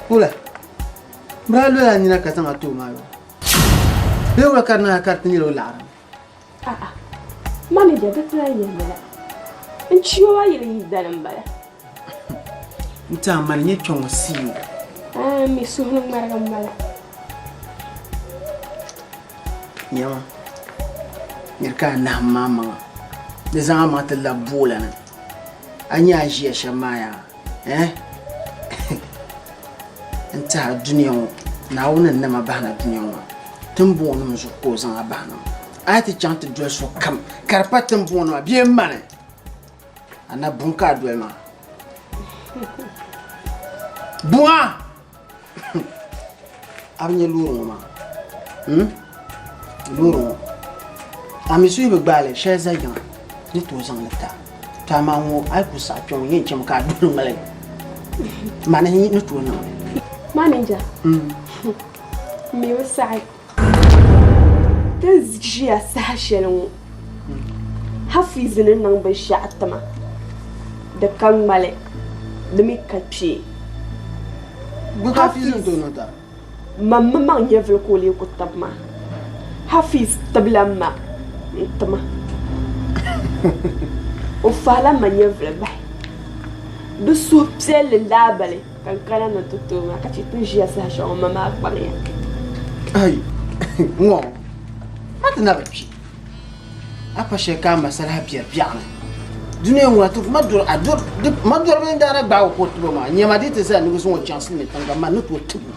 Wula, bɛ daa lola a nina ka zaŋ a ti o maa yoo. Bee wula ka di niŋ a ka di ti nyɛla o laɣiri mi? A'a, manager di ti lahi yɛli la, n chi o a yili yi dali m-bala. N ti a mani nyɛ kpɛŋ ŋɔ CEO. Aai, m mi suhu ni ŋmarigi m-bala. Nyama, miri ka a nahim ma maŋa ni zaŋ a maŋa ti labi boola ni. A nya a ʒiya shɛm maa yaa, eh? N ti a dunia ŋɔ, Naawuni ni nam a bahina dunia ŋɔ maa, tiŋbɔŋɔnim zuɣu ka o zaŋ a bahina ŋɔ. A yi ti chaŋ ti doli sokam ka di pa tiŋbɔŋɔnima bee m-mani, a na buŋ ka a doli maa. Buŋa! A bi nya loori ŋɔ maa? Hmm? Loori ŋɔ. A mi suhi bi gbaai li, shɛli za yiŋa ni tooi zaŋ li ta. To amaa ŋɔ a yi ku saɣi kpɛ ŋɔ yɛn chɛmi ka a doli ŋmali mani ni tooi niŋ li. Manager, n mi bi saɣi. Ti ni ʒiya saha shɛli ŋɔ, Hafiz ni niŋ binshɛɣu ti ma, di ka ŋmali, di mi ka kpee. Mam mi maŋ nyɛvili ka o lee ku tibi ma. Hafiz tibila ma n-ti ma. O fahila ma nyɛvili bahi. Di suhupiɛlli laabali. Ka n kana ni ti tooi maa ka chɛ ti ni ʒiya saha shɛli ŋɔ ma maa kpaŋya. Ai, ŋɔ ma ti na bi kpi. A pa shɛli ka a masalaha biɛri biɛɣu ni. Dunia ŋɔ a ti ma dɔri a dɔri di ma dɔri bini daa na gbaagi o ka o tibi maa nyɛma di ti zaa ni bi zaŋ o chaŋ silimiin tiŋ gba ma ni tooi tibi o.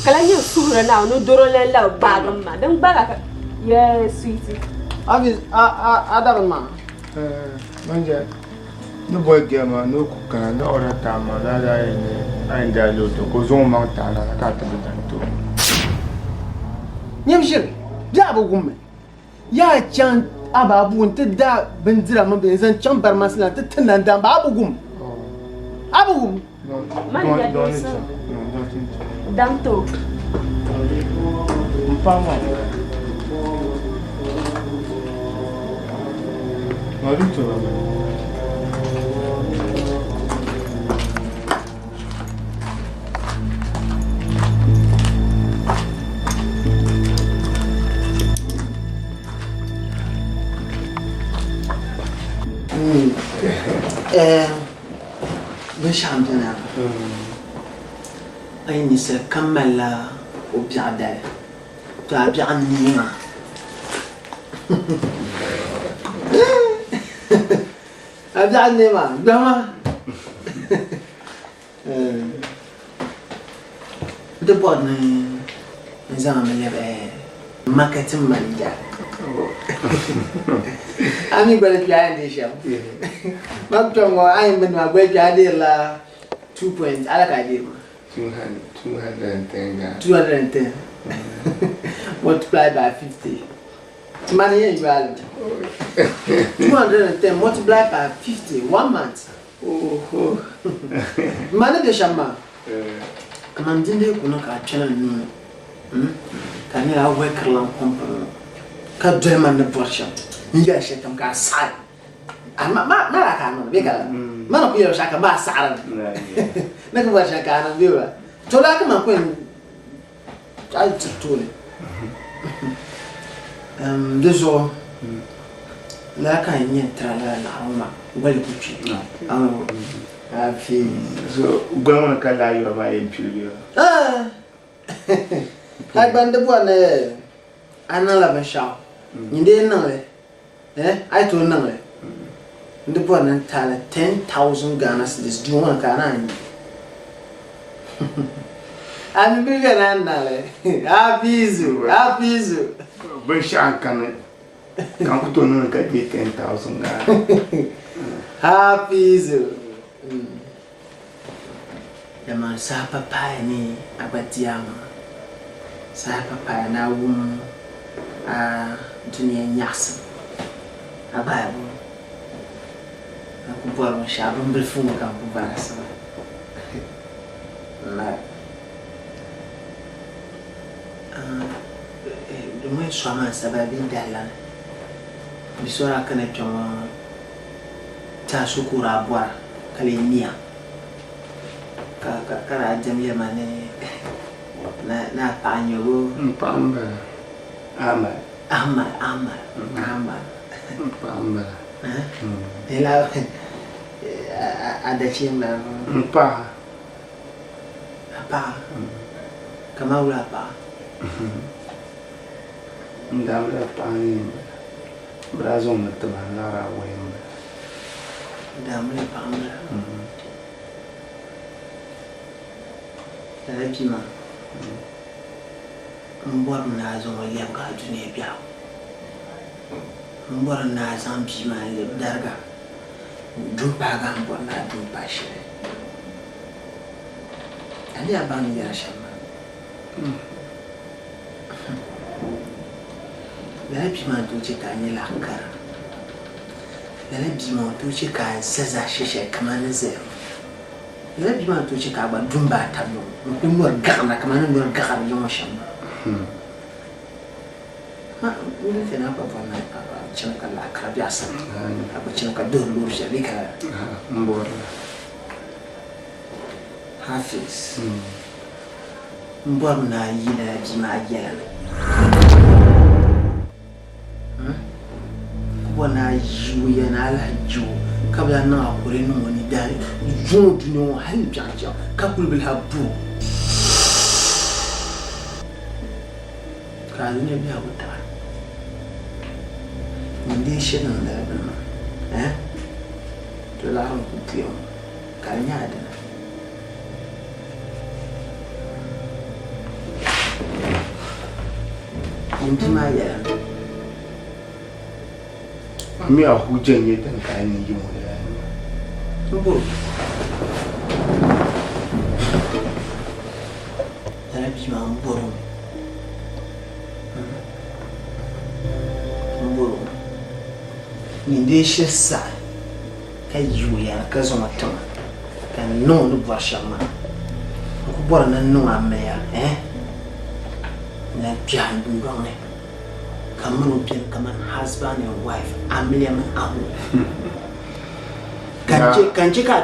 Ka lahi nyɛ n suhuri Naawuni ni dɔro lan labi gbaagi m ma din gbaagi a ka Yes sweetie. Hafiz, a a a dabini maa. Eh, manja. Ni boli gɛli maa ni o ku kana ni o daa taai maa daa daa yɛn nyɛ a yɛn daa lo to ka o zaŋ o maŋ taai lala ka a ti bi dan ti o. Nyam ʒiri, bɛ a bi wummi. Yaa chaŋ a baabu nti da bindira mini bɛ n-zaŋ chaŋ barimansi la nti ti nandaamba, a bi wum? A bi wum? Binshɛɣu m-beni a yi ninsal kam malila o biɛɣu dali, to a biɛɣu n-neei maa. A biɛɣu n-neei maa, gbahima. Di bɔri ni n zaŋ mi lɛbi marketing manager. A mi gba ni kpi a yɛn deei shɛm. Ma kpɛm ŋɔ a yɛn bini maa gba kpi a deerila 2 point ala ka a deeri maa. 210 Ghana. 210 multiply by 50. Mani yɛn yɔ a li 210 multiply by 50 one month. Ma ni be shɛm maa, kaman dindee ku niŋ ka a kpɛna n nuu ni, ka di nyɛla a wɛkirila n kɔmpini ŋɔ, ka doli man ni bɔri shɛm n-yɛli shɛlikam ka a saɣi. Ma daa ka a niŋdi bee ka lala? Ma ni kul yɛli binshɛɣu kam maa a saɣiri mi. Ni ku bɔri shɛli ka a niŋ bee wula? To lala ka man ku yɛn a yi tiri tooni. Di zuɣu lala ka n yɛn tira lala laɣiri ŋɔ maa goli ku kpi. So goli ŋɔ ni ka laa yɔri maa yɛn pili bee? A gba n di bɔri ni a niŋla binshɛɣu nyin dee niŋ li a yi tooi niŋ li n di bɔri ni n ti a la 10,000 Ghana cedis duu ŋɔ ni ka a naan yi. A mi bɛ bɛ naan niŋ li Hafizu Hafizu. Binshɛɣu n kani ka n ku tooi niŋ li ka deei 10,000 Ghana. Hafizu. Dama saha pa paai ni a gba di a maŋa, saha pa paai ni a wum a dunia nyaɣisim, a bahigu ni ku bɔri binshɛɣu bimbilifu ŋɔ ka n ku bɔri asiba. Wallahi. Di ŋɔ sɔɣi maa n-sabila bee n-dahi lani. Bɛ sɔri a kana kpe ŋɔ. Ti a so ka o daa bɔra ka lee miya ka ka ka daa diɛm yɛli ma ni ni a paɣa n-nyɛ o. M paɣa m-bala. Ahmad. Ahmad, Ahmad, Ahmad. M paɣa m-bala. Lala a dachee m-bala. M paɣa. A paɣa? Kamani wula a paɣa? N daamila paɣa ni m-bala. Bɛ daa zaŋmi ti ma liɣiri awɔi m-bala. Daamila paɣa m-bala. Lala bia maa, m bɔrimi ni a zaŋ o lɛbigi a dunia biɛhigu. M bɔri ni a zaŋ bia maa n-lɛbi dariga n-du m-paagi a ni bɔri ni a du m-paai shɛli. A ni yaa baŋ ni yɛra shɛm maa. Lala bia maa n-tooi che ka a nya laɣ kara. Lala bia maa n-tooi che ka a za zaashee shɛli kamani ni zaya ŋɔ. Lala bia maa n-tooi che ka a gba du m-baai tab ŋɔ n-kuli nɔri gaɣina kamani ni nɔri gaɣiri ya ŋɔ shɛm maa. Amaa n ni chani a gba bɔri ni a chani ka laɣ kara be a sani. A gba chani ka duhiri loori shɛli bee ka lala? M bɔri li. Hafiz. M bɔrimi ni a yi lala bia maa yɛla ni. N ku bɔri ni a yi o ya ni a lahi je o ka bi lahi niŋ a kore niŋ o ni dahi zuŋɔ dunia ŋɔ hali ni biɛɣu chaŋ ka kuli bi lahi bo o ka a dunia biɛhigu taɣi. Nyin dee shiri niŋ lala bini maa, eh? To laɣiri n-ku puya ŋɔ ka di nyɛ a dini. N bia maa yɛla. A mi a hujja n-nyɛ din ka a ni yi ŋɔ yɛla ni maa. M bɔri o. Lala bia maa m bɔri o mi. M bɔri o mi. Nyin dee shiri saɣi ka yi o yɛla ka zaŋ o tiŋa. Ka n niŋ o ni bɔri shɛm maa. N ku bɔri ni n niŋ amiliya eh n-lan kpɛhi n dundɔŋ ni ka m mini o beni kaman husband and wife, amiliya mini aho. Ka n chɛ ka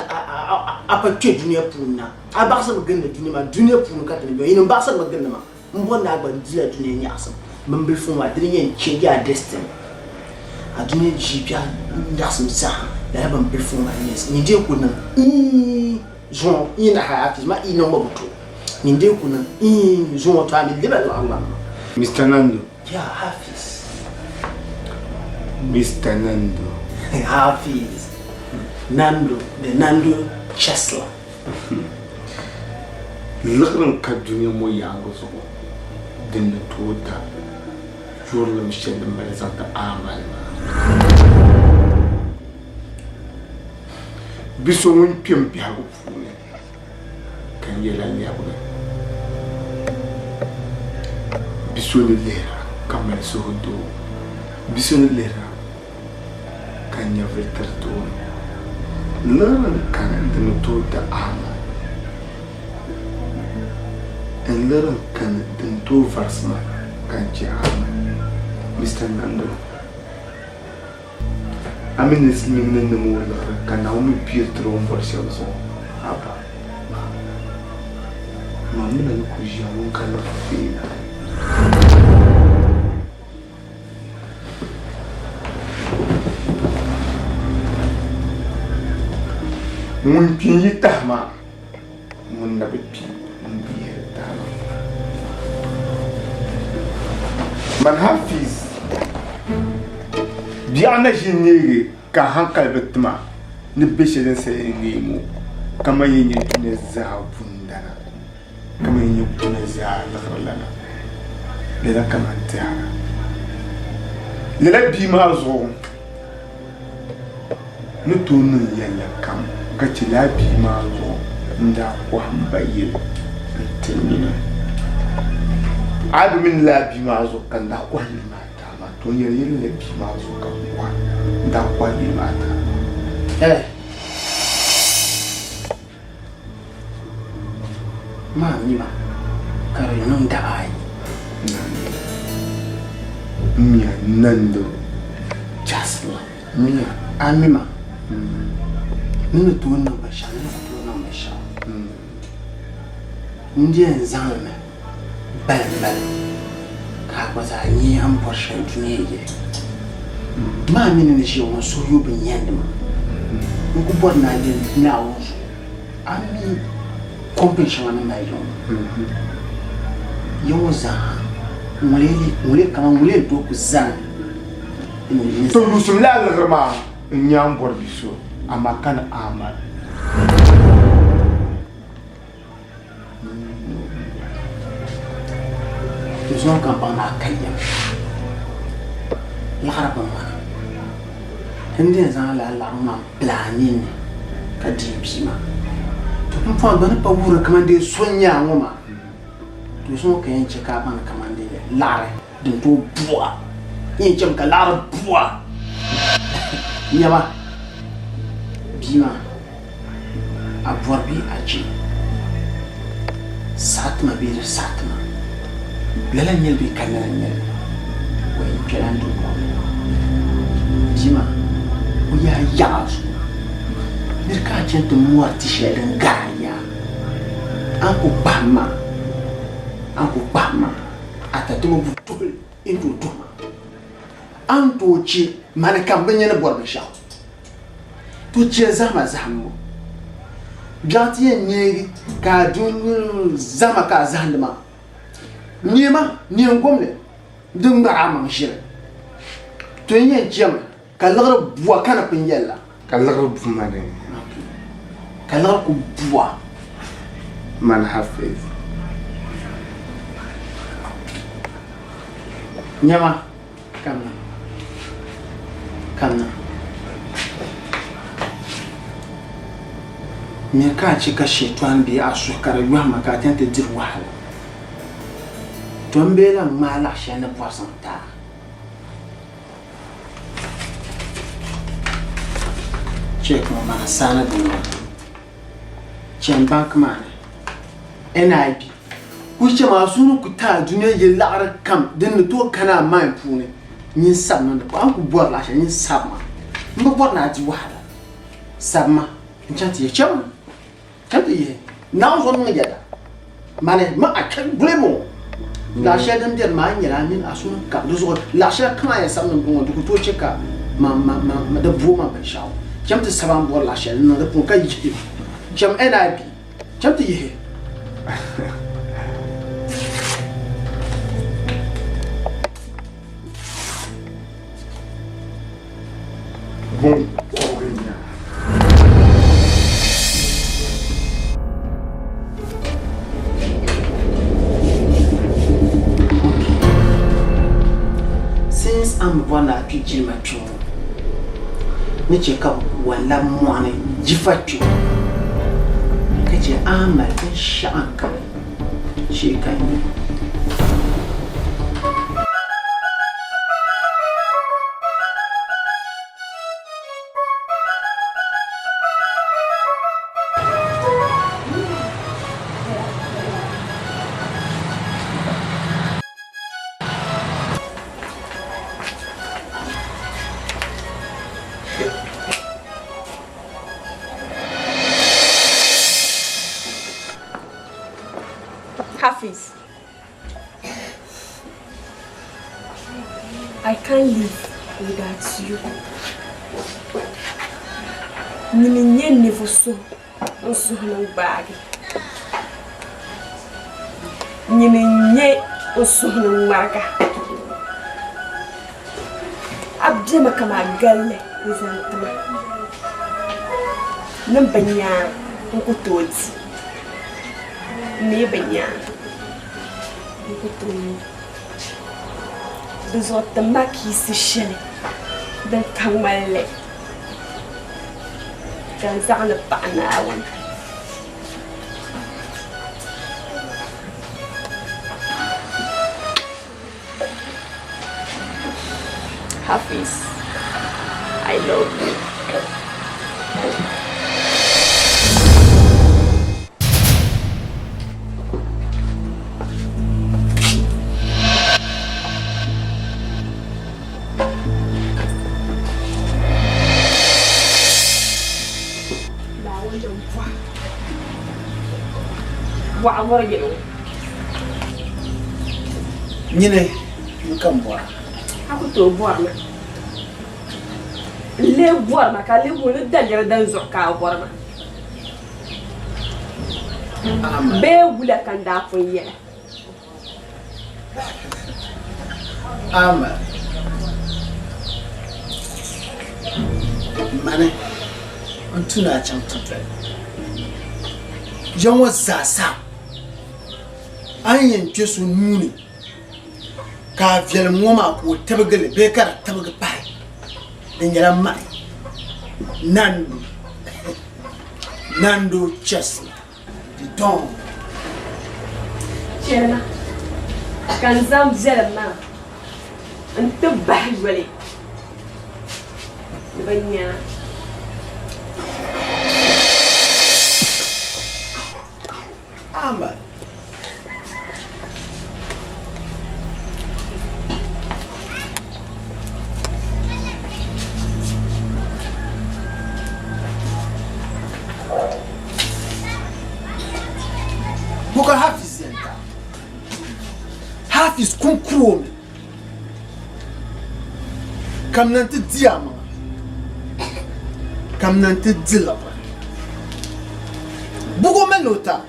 a pa kpe dunia puuni na. A baɣisimi gindi dunia maa, dunia puuni ka ti ni be. Yinim baɣisirimi gindi ma. M bɔri ni a gba dila dunia nyaɣisim bimbilifu maa, di ni yɛn change a destiny, a dunia ʒii biɛɣu nyaɣisim zaa, lala bimbilifu maa n-nyɛ nyin dee ku niŋ ii zuŋɔ ii na hali a maa ii niŋ ma bi to nyin dee ku niŋ ii zuŋɔ to a mi lɛbila liɣiri lan ma. Mister Nando. Ya Hafiz. Mister Nando. Hafiz. Nando, the Nando Chesla. Liɣiri n-ka dunia ŋɔ yaaŋa zuɣu din ni tooi da yurilim shɛli din mali zaŋ ti Aamali maa. Bi so ŋun kpe m biɛhigu puuni ka n yɛla lɛbigi, bi so ni lihira ka mali suhudoo, bi so ni lihira ka nyɛvili tiri tooni. Liɣiri n-kani di ni tooi ti Ahmad. N liɣiri n-kani di ni tooi varisi ma ka n chɛ Ahmad. Mister Nando, a mi ni niŋ ni niŋ o liɣiri ka Naawuni mi piiri tiri o ni bɔri shɛli zuɣu. Haba! Man mi na ni kuli ʒiya ŋun ka liɣiri feei. Ŋun kpi n-yi tahi ma, ŋun na bi kpi m-bi yihiri tahi ma. Man Hafiz, biɛɣu na ʒi n-neegi ka hankali bi ti ma ni be shɛli n sa yɛn neei ŋɔ, kaman yi nyɛ dunia zaa bundana. Kaman yi nyɛ dunia zaa liɣirilana, lala ka man tɛhira. Lala bia maa zuɣu ni tooi niŋ yɛlli kam ka chɛ lala bia maa zuɣu n-daa kɔhi m ba yili n-ti nyini. A bi mi ni lala bia maa zuɣu ka n daa kɔhi yili maa ti a maa, to n yɛli yɛli lala bia maa zuɣu ka n daa kɔhi yili maa ti a maa. Maa mima ka di niŋ daba ayi. Mia Nando Chasla. Mia, a mima. Ni ni tooi niŋ binshɛɣu, ni ni ku tooi niŋ binshɛɣu. N di yɛn zaŋ li mi balimbalim ka a gba zaa nya a ni bɔri shɛli dunia yili. Maa mi ni ni ʒiya ŋɔ n suhu yo bi nyandi ma. N ku bɔri ni a yɛli Naawuni zuɣu a mi kɔmpini shɛŋa ni mali ya ŋɔ. Ya ŋɔ zaa ŋuli kaman ŋuli n tooi ku zani n To yuusim lala liɣiri maa n nya n bɔri bi so amaa ka ni a mali. Ti zuŋɔ ka n baŋ ni a ka yɛm liɣiri bi ŋmana. N di yɛn zaŋ lala liɣiri maa m-pili a ninni ka deei bia maa. To pumpɔŋɔ gba ni pa wuhiri kaman dee so n-nyɛ a ŋɔ maa. To zuŋɔ ka yɛn che ka a baŋ ni kaman dee liɣiri din tooi buɣa. N yɛn chemi ka liɣiri buɣa. Nyama bia maa. A bɔri bee a je? Saɣitima bee di saɣitima? Lala n-nyɛ li bee ka lala n-nyɛ li? O yɛn kpɛla n dundɔŋ ni. Bia maa, o yaa yaɣ a zuɣu. Nir ka a chani ti mɔri ti shɛli din gari a yaa. A ni ku kpahim ma, a ni ku kpahim ma, a tatabo bu tuhili n-tooi tuhi ma. A ni tooi chɛ ma ni ka m bi nya ni bɔri binshɛɣu. To chɛ zahima zahimbu. Biɛɣu ti yɛn neegi ka a du zahima ka a zahindi maa. Neema, neen gomli din ŋmari a maŋ ʒiri. To n yɛn chɛmi ka liɣiri bua ka ni pun yɛli la. Ka liɣiri bu ma ni. Ka liɣiri ku bua. Man Hafiz. Nyama, kamina, kamina. Miri ka a chɛ ka shɛtɔni bee a suhu ka di yɔhi ma ka a chani ti diri wahala. To m bee lan ŋmaai laɣ shɛli ni bɔri zaŋ ti a. Check ŋɔ mana saani dini maa. Chani banki maa ni. NIB, Kuli chɛ maa suhu ni ku taai dunia yɛlilaɣiri kam din ni tooi kana a mind puuni nyin sabi niŋ di puuni. A ni ku bɔri laɣ shɛli nyin sabi ma. M bi bɔri ni a di wahala. Sabi ma n chaŋ ti yihi. Cham chaŋ ti yihi. Naawuni zuɣu niŋ yɛda. Mani ma a kpe guli bɔŋɔ. Laɣ shɛli din beni maa nyɛla a mini a suhu ni kabi di zuɣu. Laɣ shɛli kam a yɛn sabi niŋ bɔŋɔ di ku tooi chɛ ka di booi ma binshɛɣu. Cham ti sabi a ni bɔri laɣ shɛli n-niŋ di puuni ka yihi. Cham NIB. Cham ti yihi. Since a ni bɔri ni a kpi jilima kpe ŋɔ ni chɛ ka bɛ labi mɔɣuni jifa kpe ka chɛ a ni mali binshɛɣu n-kani shee ka nya. Hafiz, I can't live without you. Nyini n-nyɛ ninvuɣ so n suhu ni gbaagi. Nyini n-nyɛ n suhu ni ŋmariga. A bemi kaman galli n-zaŋ ti ma. Ni m bi nya a, n ku tooi di. M mi bi nya a, n ku tooi nyu. Di zuɣu ti ma kiisi shɛli din ka ŋmanli ka n zaŋ li paɣi Naawuni. Hafiz, I love you. Naawuni ni bɔhi bɔɣa bɔri yɛli o. Nyini n-ka m bɔra. A ku tooi bɔri ma. N lee bɔri ma ka a lee wuhi ni daliri din zuɣu ka a bɔri ma. Bee wula ka n daa pun yɛli? Ama mani n tu ni a chaŋ ti doli ya ŋɔ zaa sa a ni yɛn kpe so nuu ni ka a viɛlim ŋɔ maa ka o tibigi li bee ka di tibigi pahi di nyɛla mani Nando Nando Chesna. Di tɔŋ. Chɛli ma ka n zaŋ viɛlim maa n-ti bahi yoli ni bɛ nya a. Amen. Buka Hafiz yɛn ta. Hafiz kunkuro mi. Kamina nti di a maŋa. Kamina nti di liɣiri. Buku mali ni o ta.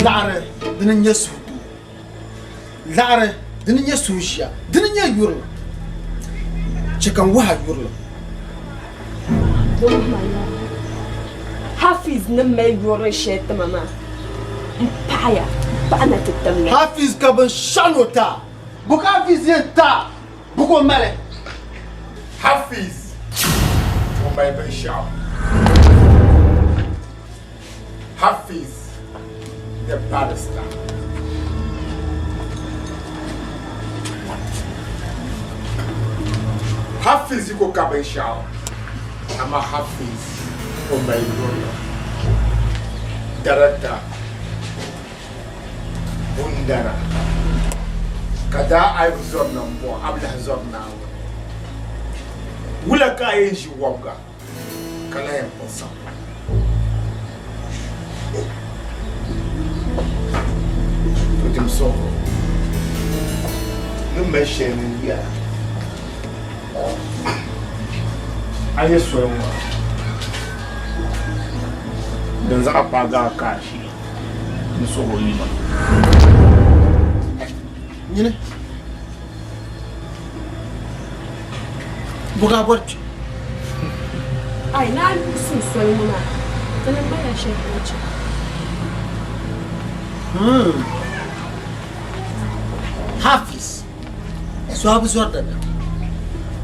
Laɣiri dini n-nyɛ suhudoo. Laɣiri dini n-nyɛ suhuʒia. Dini n-nyɛ yurilim. Chɛ ka n wuhi a yurilim. Hafiz ni mali yurilim shɛli ti ma maa, m paɣiya, m paɣi na ti tim li. Hafiz ka binshɛɣu ni o ti a. Bɔ ka Hafiz yɛn ti a? Bɔ ka o mali? Hafiz o mali binshɛɣu. Hafiz the barrister. Hafiz yi ko ka binshɛɣu, amaa Hafiz o mali yurilim. Director Bundana ka daa a yi bi zɔri na m-bɔŋɔ, a bi lahi zɔri Naawuni. Wula ka a yɛn ʒi wɔbiga ka lahi yɛn kpuɣi saɣim? To dim suhuri ni mali shɛli ni n yɛra a nyɛ soli ŋɔ din zaŋ a paagi a kaashee. N suhu o yima. Nyini. Bɔ ka a bɔri kpe? Ai, naa yuusim soli ŋɔ maa, ti ni mali a shɛli polo chɛ. Hafiz, so a bi zɔri dabiɛm.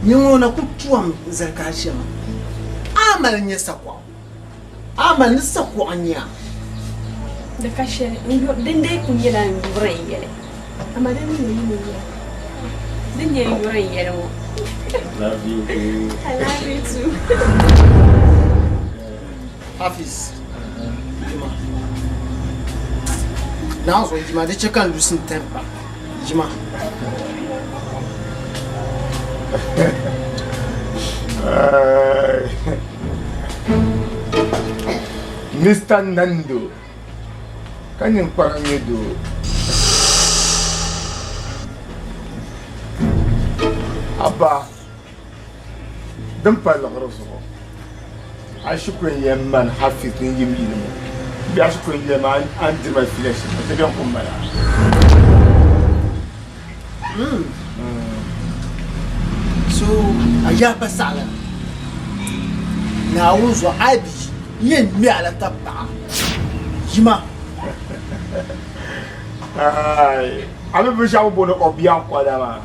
Nyini ŋɔ na ku tuam zali ka a ʒiya maa. A mali n-nyɛ sakuɣu. A mali ni sakuɣa nya. Di ka shɛli din dee kuli nyɛla n yuri n yɛli amaa di mi yi ni nya din nyɛ n yuri n yɛli ŋɔ. Love you babe. I love you too. Hafiz, yima. Naawuni zuɣu yima di chɛ ka n lusi n temper. Yima. Mister Nando ka ninkpara nyɛ doo. A ba din pa liɣiri zuɣu a shikuru n-yɛn mani Hafiz ni yim yili ŋɔ bee a shikuru n-yɛn ma a ni diri ma fiila shɛm ka ti bɛn ku mali a. So a yaha pa saɣila Naawuni zuɣu a bi yɛn ŋme a la tab paɣa yima. Ai, a mi binshɛɣu bɛ booni Obiankɔda maa?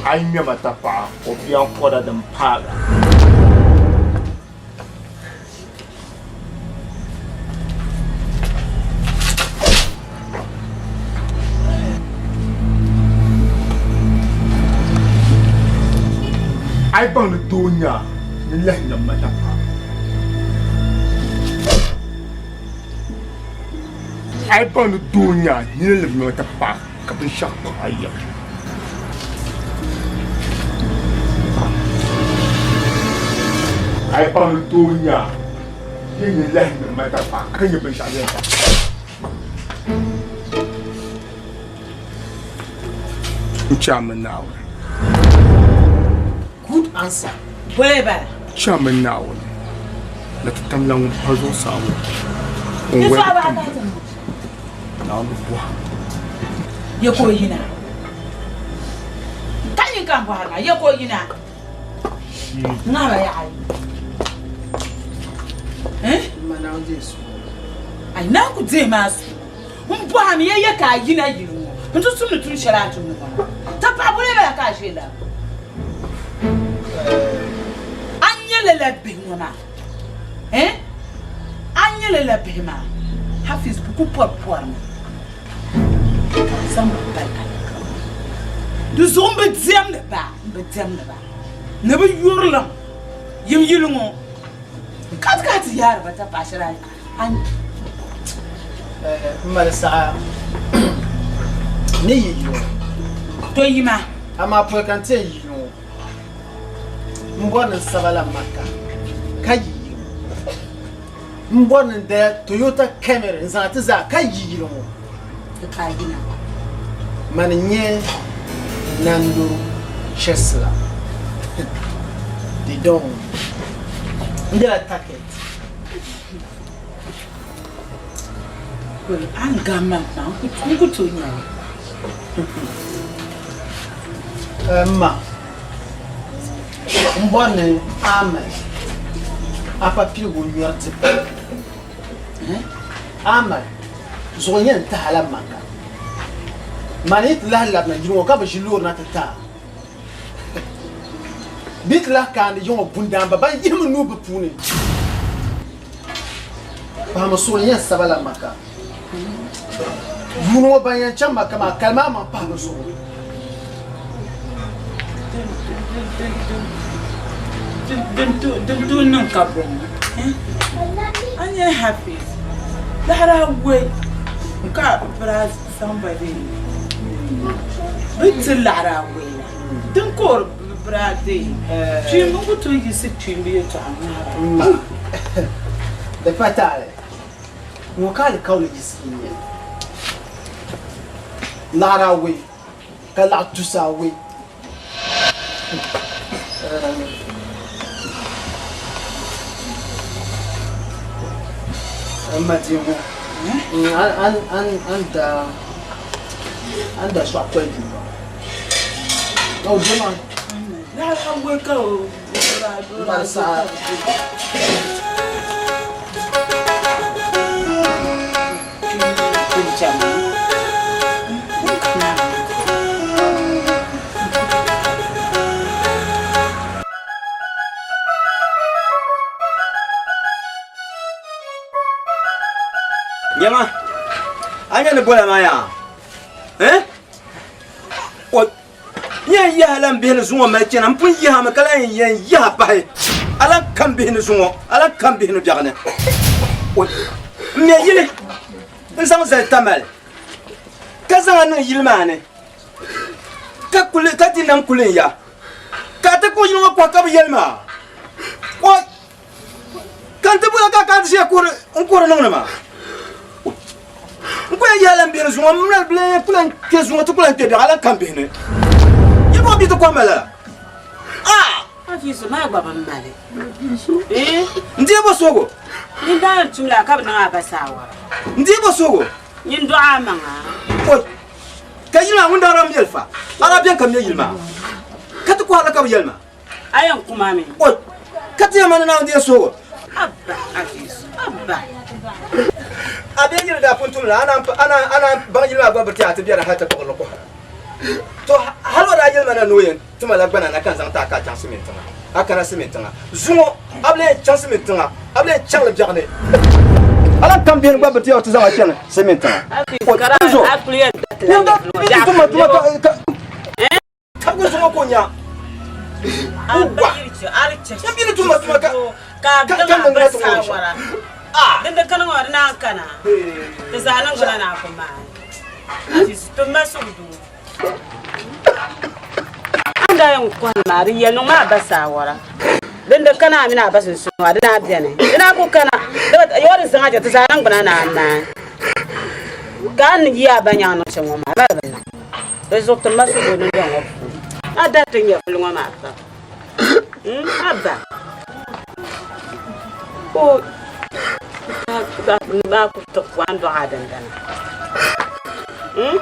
A yi ŋme ma tapaɣa Obiankɔda din paagi a. A yi baŋ ni doo nya ni lahi nya ma tapaɣa. A yi baŋ ni doo nya ni lahi nya ma tapaɣa ka binshɛɣu kpaɣi a yɛm. A yi paŋ ni tooi nya yi ni lahi niŋ ma tafa ka nya binshɛɣu yɛn pa. N chami Naawuni. Good answer. Boli bala. Chami Naawuni ni ti tamla ŋun pa zuɣusaa ŋɔ. N wɛri tiŋgbani. Naawuni bɔhim. Ya ka o yina. Ka nyin ka n bɔhiri maa, ya ka o yina. Ŋahaba yaɣali. Eh? Ai naan ku deei maa su. N bɔhimi ya ya ka a yina yili ŋɔ. N ti tumdi tuun shɛli a ni tumdi ŋɔ maa. Tapaɣa boli bala ka a ʒe lala. A nya lala bihi ŋɔ maa. Eh? A nya lala bihi maa. Hafiz bɛ ku pɔri pɔrimi. Ka bɛ zaŋ ba pali alaka ŋɔ. Di zuɣu m bi diɛmdi ba, m bi diɛmdi ba ni bɛ yurilim yim yili ŋɔ. Ka ti ka ti yaari ba tapaɣa shɛli a ni. M mali saha ni yi yili ŋɔ. To yima. Amaa pɔi ka n ti yɛn yi yili ŋɔ, m bɔri ni n saba la Maka ka yi yili ŋɔ. M bɔri ni n daya Toyota Camry n zaŋ ti zaa ka yi yili ŋɔ. Ti ka yina. Mani n-nyɛ Nando Chesla di Don. M bela Target. A ni gam ma maa, n ku tooi nya li. M ma, m bɔri ni a mali a pa piligu nyɔri ti a mali zuɣu yɛn tahi a la Maka. Mani yi ti lahi labina yili ŋɔ ka bi ʒi loori na ti ti a. Bɛ yi ti lahi kaandi yiŋ ŋɔ bundaamba ban yihimi nuu bɛ puuni. Pahimi suɣuli yɛn saba la Maka. Yuuni ŋɔ ban yɛn chaŋ Maka maa kalimi a maŋ pahi bɛ zuɣu. Din tooi niŋ ka bɔŋɔ, a nya Hafiz laɣiri awɔi ka bɛ zaŋ ba deei bɛ ti laɣiri awɔi la din ka o bɛ deei kpiimba ku tooi yiɣisi kpiimba yɛltɔɣa ŋmaara. M ma, di pa taali. Ŋɔ ka alikauli yiɣisi n-nyɛ laɣiri awɔi. Ka laɣ tusa awɔi. M ma di ŋɔ, a ni daa sɔɣi koli duu maa, o zo maa. Mali saha. Nyama, a nya ni bola maa yaa? Eh? O yɛn yaha lan bihi ni zuŋɔ mali chana, m pun yaha mi ka lan yɛn yaha pahi. A lan kam bihi ni zuŋɔ, a lan kam bihi ni biɛɣuni. O m me yili n zaŋ zali Tamale ka zaŋ a niŋ yili maa ni ka kuli ka di nam kuli n ya ka a ti kpuɣi yili ŋɔ kɔhi ka bi yɛli ma o ka n ti bɔla ka ka ti ʒiya kuhiri n kuhiri niŋdi ma n ku yɛn yaha lan bihi ni zuŋɔ m mali ku lan kpe zuŋɔ ti ku lan kpe biɛɣu a lan kam bihi ni yi bɔŋɔ bia ti kɔhi ma lala ah Afiisu maa gba bi mali. N deei bɔ soogo. Nyin daa ni tum la ka bi niŋ a ba saawara. N deei bɔ soogo. Nyin dɔɣi a maŋa. Oi, ka yili maa ŋun daa daa mɛli fa, a daa bɛni ka mɛ yili maa, ka ti kɔhiri li ka bi yɛli ma. A yɛn ku ma mi. Oi, ka ti yɛn ma ni Naawuni deei soogo. Abba, Afiisu, abba. A bee yili daa pun tum la, a naan baŋ yili maa gba bi ti a ti bɛri hal ti kpuɣiri li kɔhira. To hal o daa yɛli ma na ni o yɛn ti ma la gbana na ka n zaŋ ti a ka a chaŋ Simin tiŋa. A kana Simin tiŋa. Zuŋɔ a bi lee chaŋ Simin tiŋa, a bi lee chaŋ li biɛɣuni. A lan kam bihini gba bi ti a ti zaŋ a chani Simin tiŋa. O dinzuɣu, ŋun daa bi tuma tuma ka tabigu zuŋɔ ka o nya o gba. N bi ni tuma tuma ka ka niŋ ti ŋɔ shɛm. Din di kani ŋɔ di naan kana, ti zaa niŋgbuna naan ku maai. Aziz, ti ma suhudoo. A ni daa yɛn kɔhi maa, di yɛli niŋ maa ba saawara. Din di kana a mini a ba sunsuuni maa, di naa beni. Di naa ku kana, yoo di zaŋ a chɛ ti zaa niŋgbuna ni a naai. Ka a ni yi a ba nyaŋ niŋ shɛm ŋɔ maa, a ba di bi niŋ. Di zuɣu ti ma suhudoo dundɔŋ ŋɔ puuni. A daa ti nya puli ŋɔ maa pam. Hmm, a ba. O maa ku ti ku a ni dɔɣi a dindana. Hmm?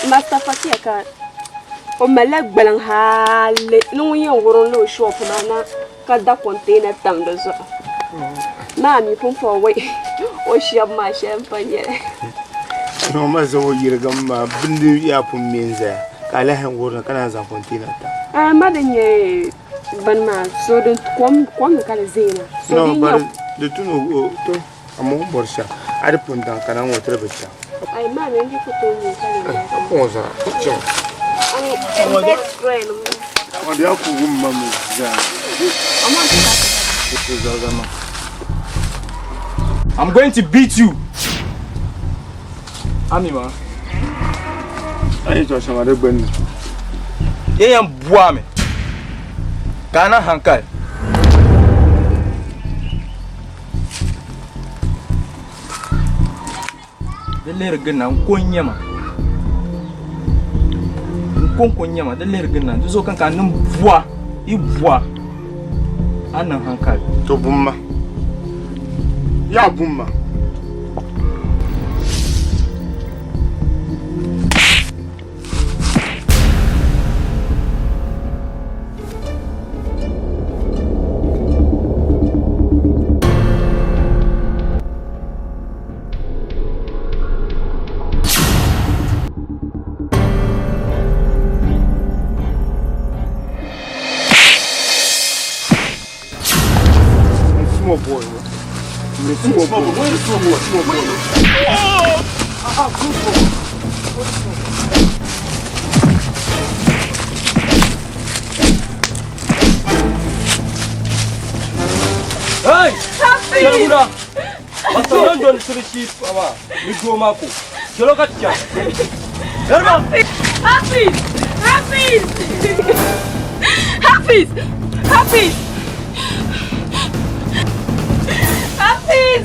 Master Fatia ka o malila gbaliŋ hali ni ŋun yɛn wurim li o shop maa na ka da container tam di zuɣu maa mi pumpɔŋɔ wai o shɛba maa shɛli m-pa nyɛli. O ma zaŋ o yirigim maa bindi yaa pun me n-zaya ka a lahi yɛn wurim li ka naan zaŋ container tam. Amaa din nyɛ bini maa so din kom kom ni ka di zaya maa. So No, din but nyɛ di tu ni o to amma o ni bɔri shɛm a di pun daŋ ka na ŋɔ ti di bi chaŋ. Ai maa mi n di ku tooi nyɛ ka di nyɛ. A pun zaa chaŋ. Ani best friend. O di a ku wum ma mi zaa. I'm going to beat you. Ami ma. A yi tɔ shɛŋa di gbunni. Yɛn yɛn bɔami ka a na hankali. Di lihiri gindi na n ko n-nyɛ ma. N ko n-nyɛ ma di lihiri gindi na di zuɣu kan ka a niŋ bua yi bua a niŋ hankali. To bumma. Yaa bumma. Small boy. Small boy. Small boy. Small boy. Ah, good boy. Hey! Shalguna! Masalan doli siri shi aba ni doo maa ko. Jalo ka ti chaŋ. Garba! Hafiz! Hafiz! Hafiz! Hafiz! Hafiz!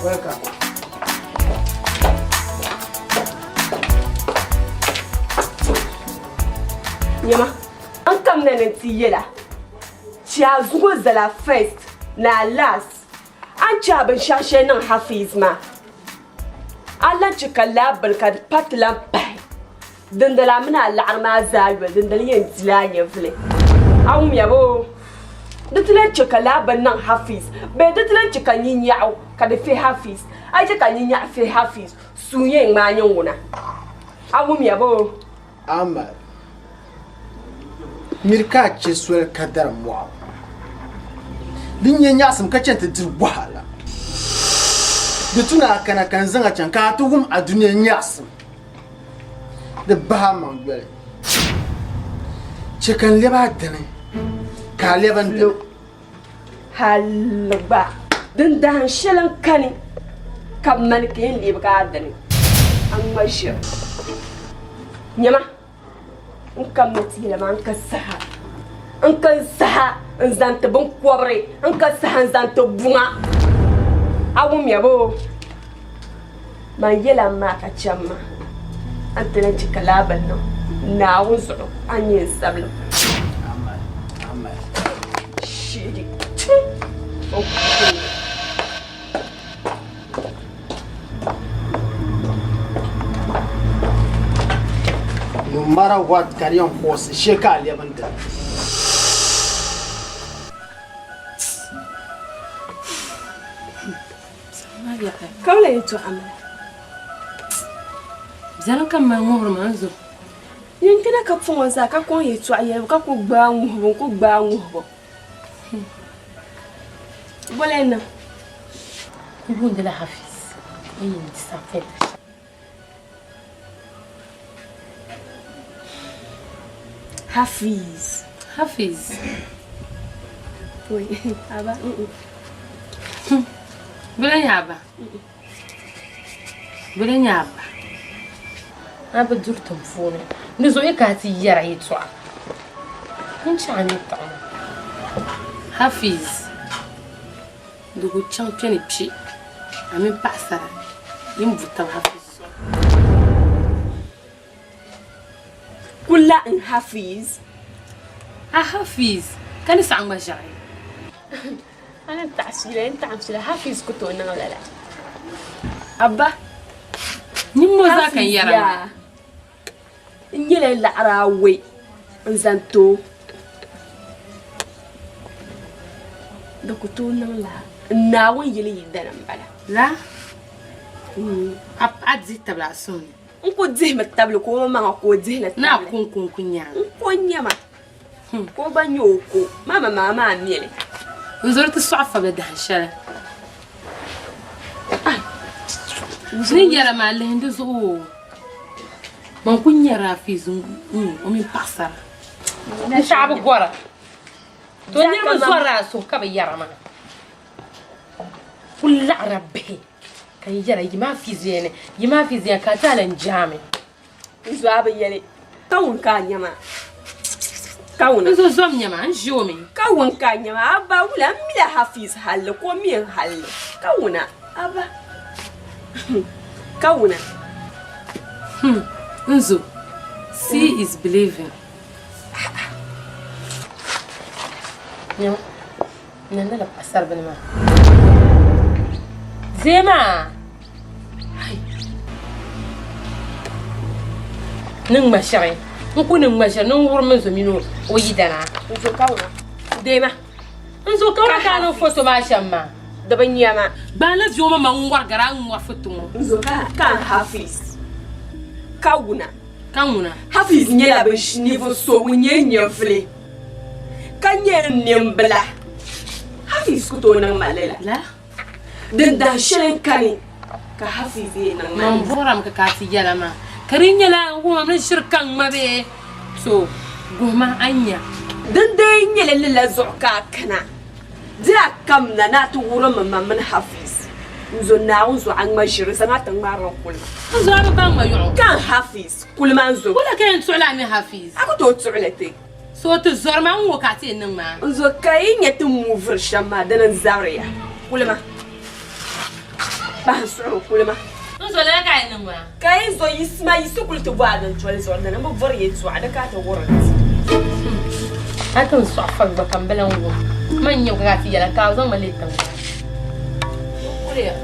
Welcome. Nyama, n kamina ni n ti yɛla, chɛ a zuɣu zala first ni a last. A ni chɛ a binshɛɣu shɛli niŋ Hafiz maa, a lan chɛ ka laa bini ka di pa ti lan pahi. Dindali a mini a laɣiri maa zaa yoli, dindali yɛn dila a nyɛvili. A wumya boo? Di ti lan chɛ ka laa bini niŋ Hafiz bee di ti lan chɛ ka nyinyaɣu ka di fi Hafiz. A yi chɛ ka nyinyaɣu fi Hafiz, suu yɛn ŋmaai nyin ŋuna. A wumya boo? Ahmad, miri ka a chɛ soli ka dari mɔɣu. Din nyɛ nyaɣisim ka chani ti diri wahala. Di tu ni a kana ka n zaŋ a chaŋ ka a ti wum a dunia nyaɣisim. Di bahi a maŋ yoli. Chɛ ka n lɛbi a dini. Ka a lɛbi n dini. Hali gba din dahin shɛli n-kani ka mani ka yɛn lebigi a dini, a ŋma ʒiri. Nyama, n kamina ti yɛli maa, n ka saha, n ka saha n-zaŋ ti biŋkɔbiri, n ka saha n-zaŋ ti buŋa. A wumya boo? Man yɛla m maa ka cham ma, a ni ti lan chɛ ka laa bini niŋ Naawuni zuɣu, a ni nyɛ n sabilim. Sheegi o kuhi. No matter what ka di yɛn cause shee ka a lɛbi n dini. Ka bɛ la yɛtɔɣa mali. Biɛlim ka m mali ŋuhiri ma n zo. Nyin kpina ka puŋ o zaa ka kɔŋ yɛtɔɣa yɛlibu ka ku gbaai ŋuhibu n-ku gbaai ŋuhibu. Boli n-niŋ. N yuundila Hafiz o yi disappoint shɛm. Hafiz. Hafiz. Oi, aba. Bɛ nyɛ aba. Bɛ nyɛ aba. A bi duri tiŋ puuni. Di zuɣu yi ka a ti yɛra yɛtɔɣa. N chaŋ a ni taɣi ma. Hafiz. Di ku chaŋ kpe ni kpe, a mini paɣisara yi ni bu taba Hafiz zuɣu. Kula n Hafiz. A Hafiz, ka ni saɣi ŋma ʒiɛɣu. A ni taɣi fiila, n taɣim fiila, Hafiz ku tooi niŋ lala. Abba. Nimmoo zaa ka n yɛra maa. N nyɛla laɣiri awɔi n-zaŋ ti o. Di ku tooi niŋ lala. N Naawuni yili yidana m-bala. La? A dihi tabili a suhu ni? N ku dihimi tabili ka o maŋa ka o dihi li tabili. Ni a ko n-ko n-ku nya a? N ko n-nya ma. Ka o gba nya o ko. Mama maa maa mi li. N zori ti sɔɣi fabili dahin shɛli. Ni yɛra maa lihi di zuɣu o. Ban ku nyɛ Rafiz o mini paɣasara. N taɣi bi gɔra. To niriba zɔrila a suhu ka bi yɛra maa. Ku laɣira bihi ka n yɛra yima Hafiz yɛni yima Hafiz yɛni ka a ti a lan jaami. N zo a bi yɛli ka wun ka a nya maa. Ka wuna. N zo zom nya maa n ʒi o mi. Ka wun ka a nya maa a ba wula n mila Hafiz halli ka o mi n halli ka wuna a ba ka wuna. Hmm n zo see is believing. Nyama n na lala paɣasaribili maa. Dee maa. Ni ŋma shɛri n ku ni ŋma shɛri ni n wurim n zo mini o yidana. N zo ka wuna deema. N zo ka wuna ka a niŋ foto maa shɛm maa. Di bi nya ma. Gbaai la bia o maŋ ŋɔri gari a ni ŋɔri foto ŋɔ. N zo ka n Hafiz ka wuna. Ka ŋuna. Hafiz nyɛla bɛ ninvuɣ so ŋun nyɛ nyɛvili ka nyɛ nimbila. Hafiz ku tooi niŋ ma lala. La? Din dahin shɛli n-kani ka Hafiz yɛn niŋ ma Man lala. bɔrimi ka ka a ti yɛla maa ka di nyɛla n wum ni ʒiri ka ŋma bee to guhima a ni nya. Din dee nyɛla lala zuɣu ka a kana. Di a kamina ni a ti wurim m ma mini Hafiz. N zo Naawuni zuɣu a ŋma ʒiri zaŋ a ti ŋmarili n kuli ma. N zo a bi baŋ ma yɔɣu. Ka n Hafiz kuli ma n zo. Wula ka yɛn tuɣili a mini Hafiz? A ku tooi tuɣili ti. So ti zɔri ma n-ŋɔ ka a ti yɛn niŋ maa? N zo ka yi nya ti muuviri shɛm maa dini n-zabiri ya. Kuli ma. Kpahi n suɣiri kuli ma. N zo lala ka a yɛn niŋ maa? Ka yi zo yiɣisima yi shikuru ti bɔhi a din toli zuɣu dini m-bi bɔri yɛltɔɣa di ka a ti wurim ti. A ti n sɔɣi fari gba ka m bi lan wum. Man n-nyɛ o ka a ti yɛla ka a zaŋ ma leei tiŋgbani. N kuriya.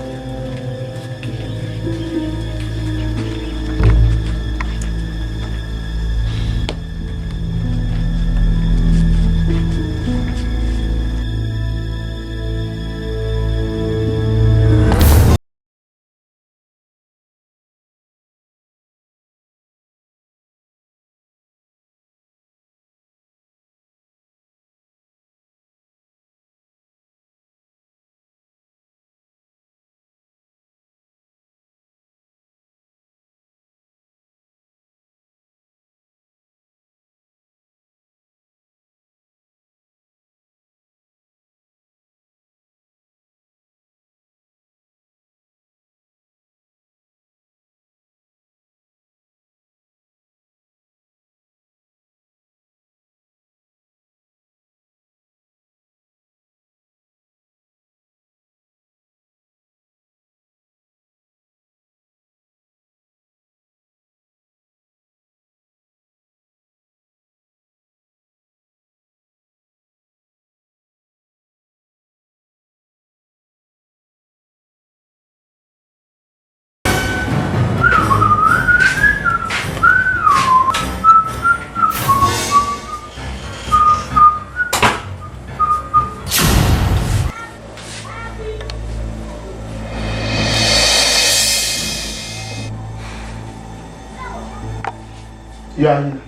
Yaa nyini.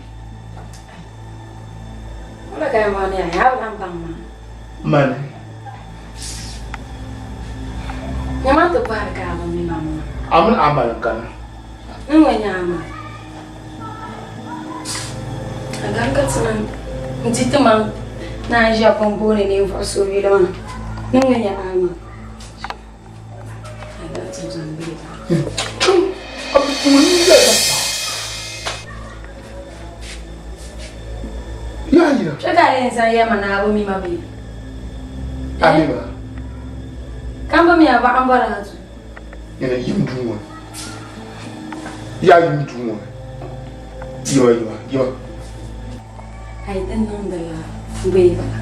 Wala ka yɛn bɔŋɔ ni yaa, yaa bi lahi baŋ maa. Mani. Nyama ti bɔhiri ka a bi mi ma maa. A mini a mali n-kana. N ŋɔ nyɛ a ma. A gari ka ti man n-di ti maŋ ni a ʒiya pun booni ninvuɣ so yuli maa. Ni ŋɔ nyɛ a ma. A gari ti zaŋ bee. A bi tuuni yɛla. Yaa nyini. Kpe ka a yɛn zaŋ yɛli ma ni a bi mi ma bee? A mi ma? Ka m bi mi a baɣa m-bɔri a du. Nyini yim duu ŋɔ ni. Yaa yim duu ŋɔ ni. Yima yima yima. Ai din niŋdila bee bala.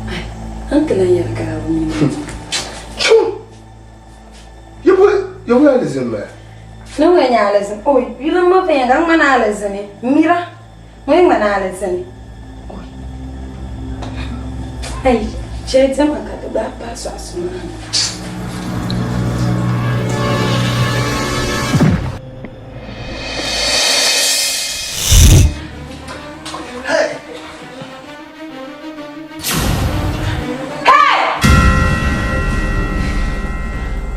Ai a ni ti lan yɛli ka a bi mi ma. Chum! Yawɛ alizini m-bala. Ni ŋun nyɛ alizini, oi, yuli m ma viɛnyɛliŋga ŋmani alizini, mira, ŋun ŋmani alizini, oi, ai, chɛ diɛma ka ti gbaai paai sɔɣisu maa ni.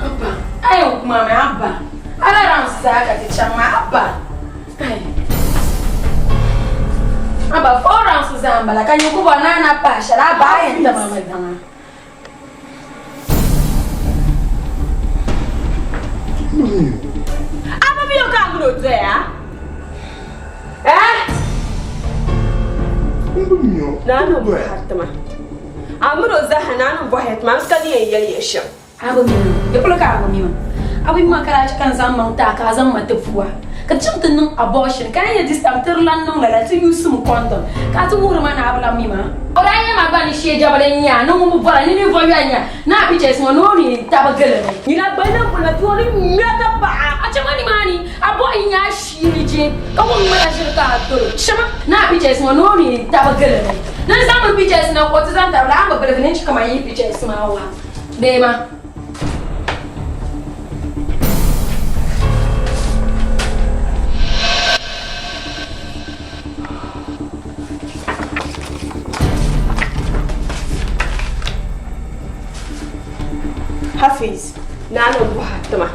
Abba, a yɛn kuma mi Abba. Ala rounds zaa ka ti chaŋ maa Abba. Ai. Abba, four rounds zaa m-bala ka nyɛ ku bɔri ni a na pahi shɛli Abba a yɛn taba mi daŋa. Abba mi o ka a mini o doya? Eh? Naa ni bɔhiri ti ma. A mini o zaaha naa ni bɔhiri ti ma n ka ni yɛn yɛli ya shɛm. A bi mi ma. Di polo ka a bi mi ma. A bi mi ma ka daa chɛ ka n zaŋ maŋ ti a ka a zaŋ ma ti pua. Ka ti chaŋ ti niŋ abortion ka a nya this time ti di lan niŋ lala ti yuusim condom ka a ti wuhiri ma ni a bi lan mi ma. O daa nya ma gba ni shee jabali n-nya a ni ŋun bi bɔra ni ninvuɣ yɔli nya ni a pictures ŋɔ ni o ni tabi gili mi. Nyina gba na boli ti o ni ŋmɛ ti paɣa. A chaŋ a nimaani a bɔhi nya a shii ni je ka ŋun ŋmɛra ʒiri ka a tol o. Shɛma ni a pictures ŋɔ ni o ni tabi gili mi. Ni n zaŋmi pictures na ka o ti zaŋ tabili a ni bi biligi ni n chɛ kaman yi pictures maa wahi bee ma. Hafiz, naa ni bɔha tima.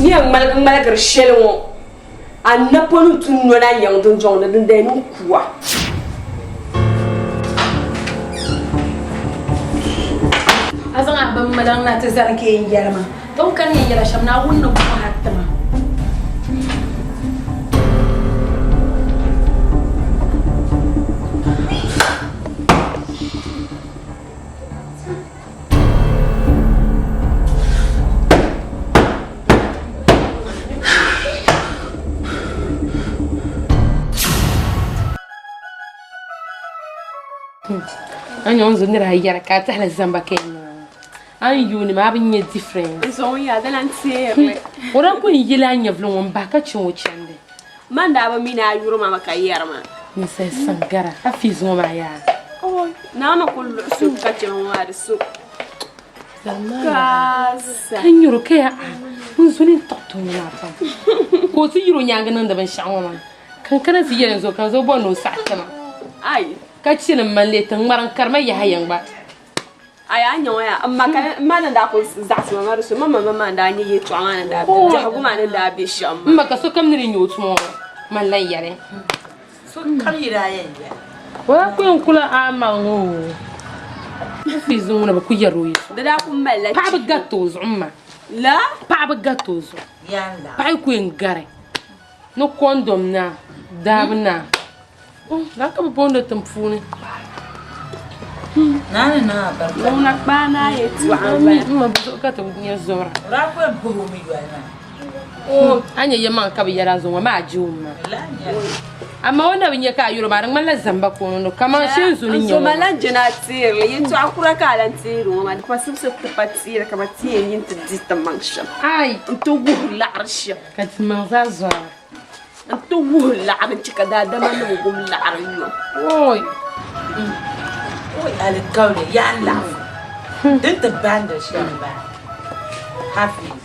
Ni yɛn ŋmaligi ŋmaligiri shɛli ŋɔ, a napɔni n-tu noli a nyaŋ dundɔŋ ni dindali ni n-ku a. A zaŋ a bimmiliŋ na ti zani ka yɛn yɛli ma, Ti ni kani yɛn yɛla shɛm, Naawuni ni bɔhi a ti ma. A ni ŋun zo nira a yɛra ka a tɛhila zamba ka yɛn niŋ a ni yuuni maa a bi nya difference. N zaŋ ya di lan teerili. O daa kuli yili a nyɛvili ŋɔ m-bahi ka chaŋ o chandi. Man daa bi mi ni a yuri ma mi ka yɛri ma. Ninsal saŋ gara a fees ŋɔ maa yaa. Oi, naa ni kuli luɣi so ka chɛ ŋɔ maa di so. Kaasa. Ka nyuri ka ya n zo ni n taɣi ti ŋɔ maa pam. Ka o ti yiri o nyaangi niŋdi binshɛɣu ŋɔ maa. Ka n kana ti yɛli n zo ka n zo bɔri ni o saɣi ti ma. Ai. Ka chɛ ni m ma n-leei ti ŋmari n karima yaha yɛn gba. Ai a nya ŋɔ yaa m ma ka m ma ni daa kuli zaɣisi ma maa di so ma ma maa n daa nya yɛltɔɣa maa ni daa be biɛhigu maa ni daa be shɛm maa. M ma ka sokam ni di nya o tuma ŋɔ man lan yɛli. Sokam yi daa yɛn yɛli. O daa ku yɛn kula a maŋ ŋɔ o. Hafiz ŋuna bi ku yɛri o yɛltɔɣa. Di daa ku malila Paɣa bi gariti o zuɣu m ma. La? Paɣa bi gariti o zuɣu. Paɣa yi ku yɛn gari ni kɔndom na daabu na. Lala ka bɛ booni tiŋ puuni. Naa ni niŋ a barika. Ŋuna kpaa naa yɛltɔɣa m-bala. M ma bɛ zuɣu ka ti nya zɔra. O daa ku yɛn bahi o mi yoli maa. A nya yɛlimaŋli ka bɛ yɛli a zuŋɔ maa je o ma. Amaa o na bi nya ka a yuri o maa di ŋmanila zamba ka o niŋdi kaman shee zo ni nya o. N zo ma lan je ni a teeri li. Yɛltɔɣa kura ka a lan teeri ŋɔ maa. Di pa simsi ti pa teeri ka ba ti yɛn yi nti di ti maŋ shɛm. Ai! N-ti wuhi laɣiri shɛm. Ka ti maŋ zaa zɔra. N ti wuhi laɣiri n-chɛ ka daadamanim gum laɣiri nyo. Oi! Oi alikauli yaa laɣifu din ti bahindi shɛm m-bala. Hafiz.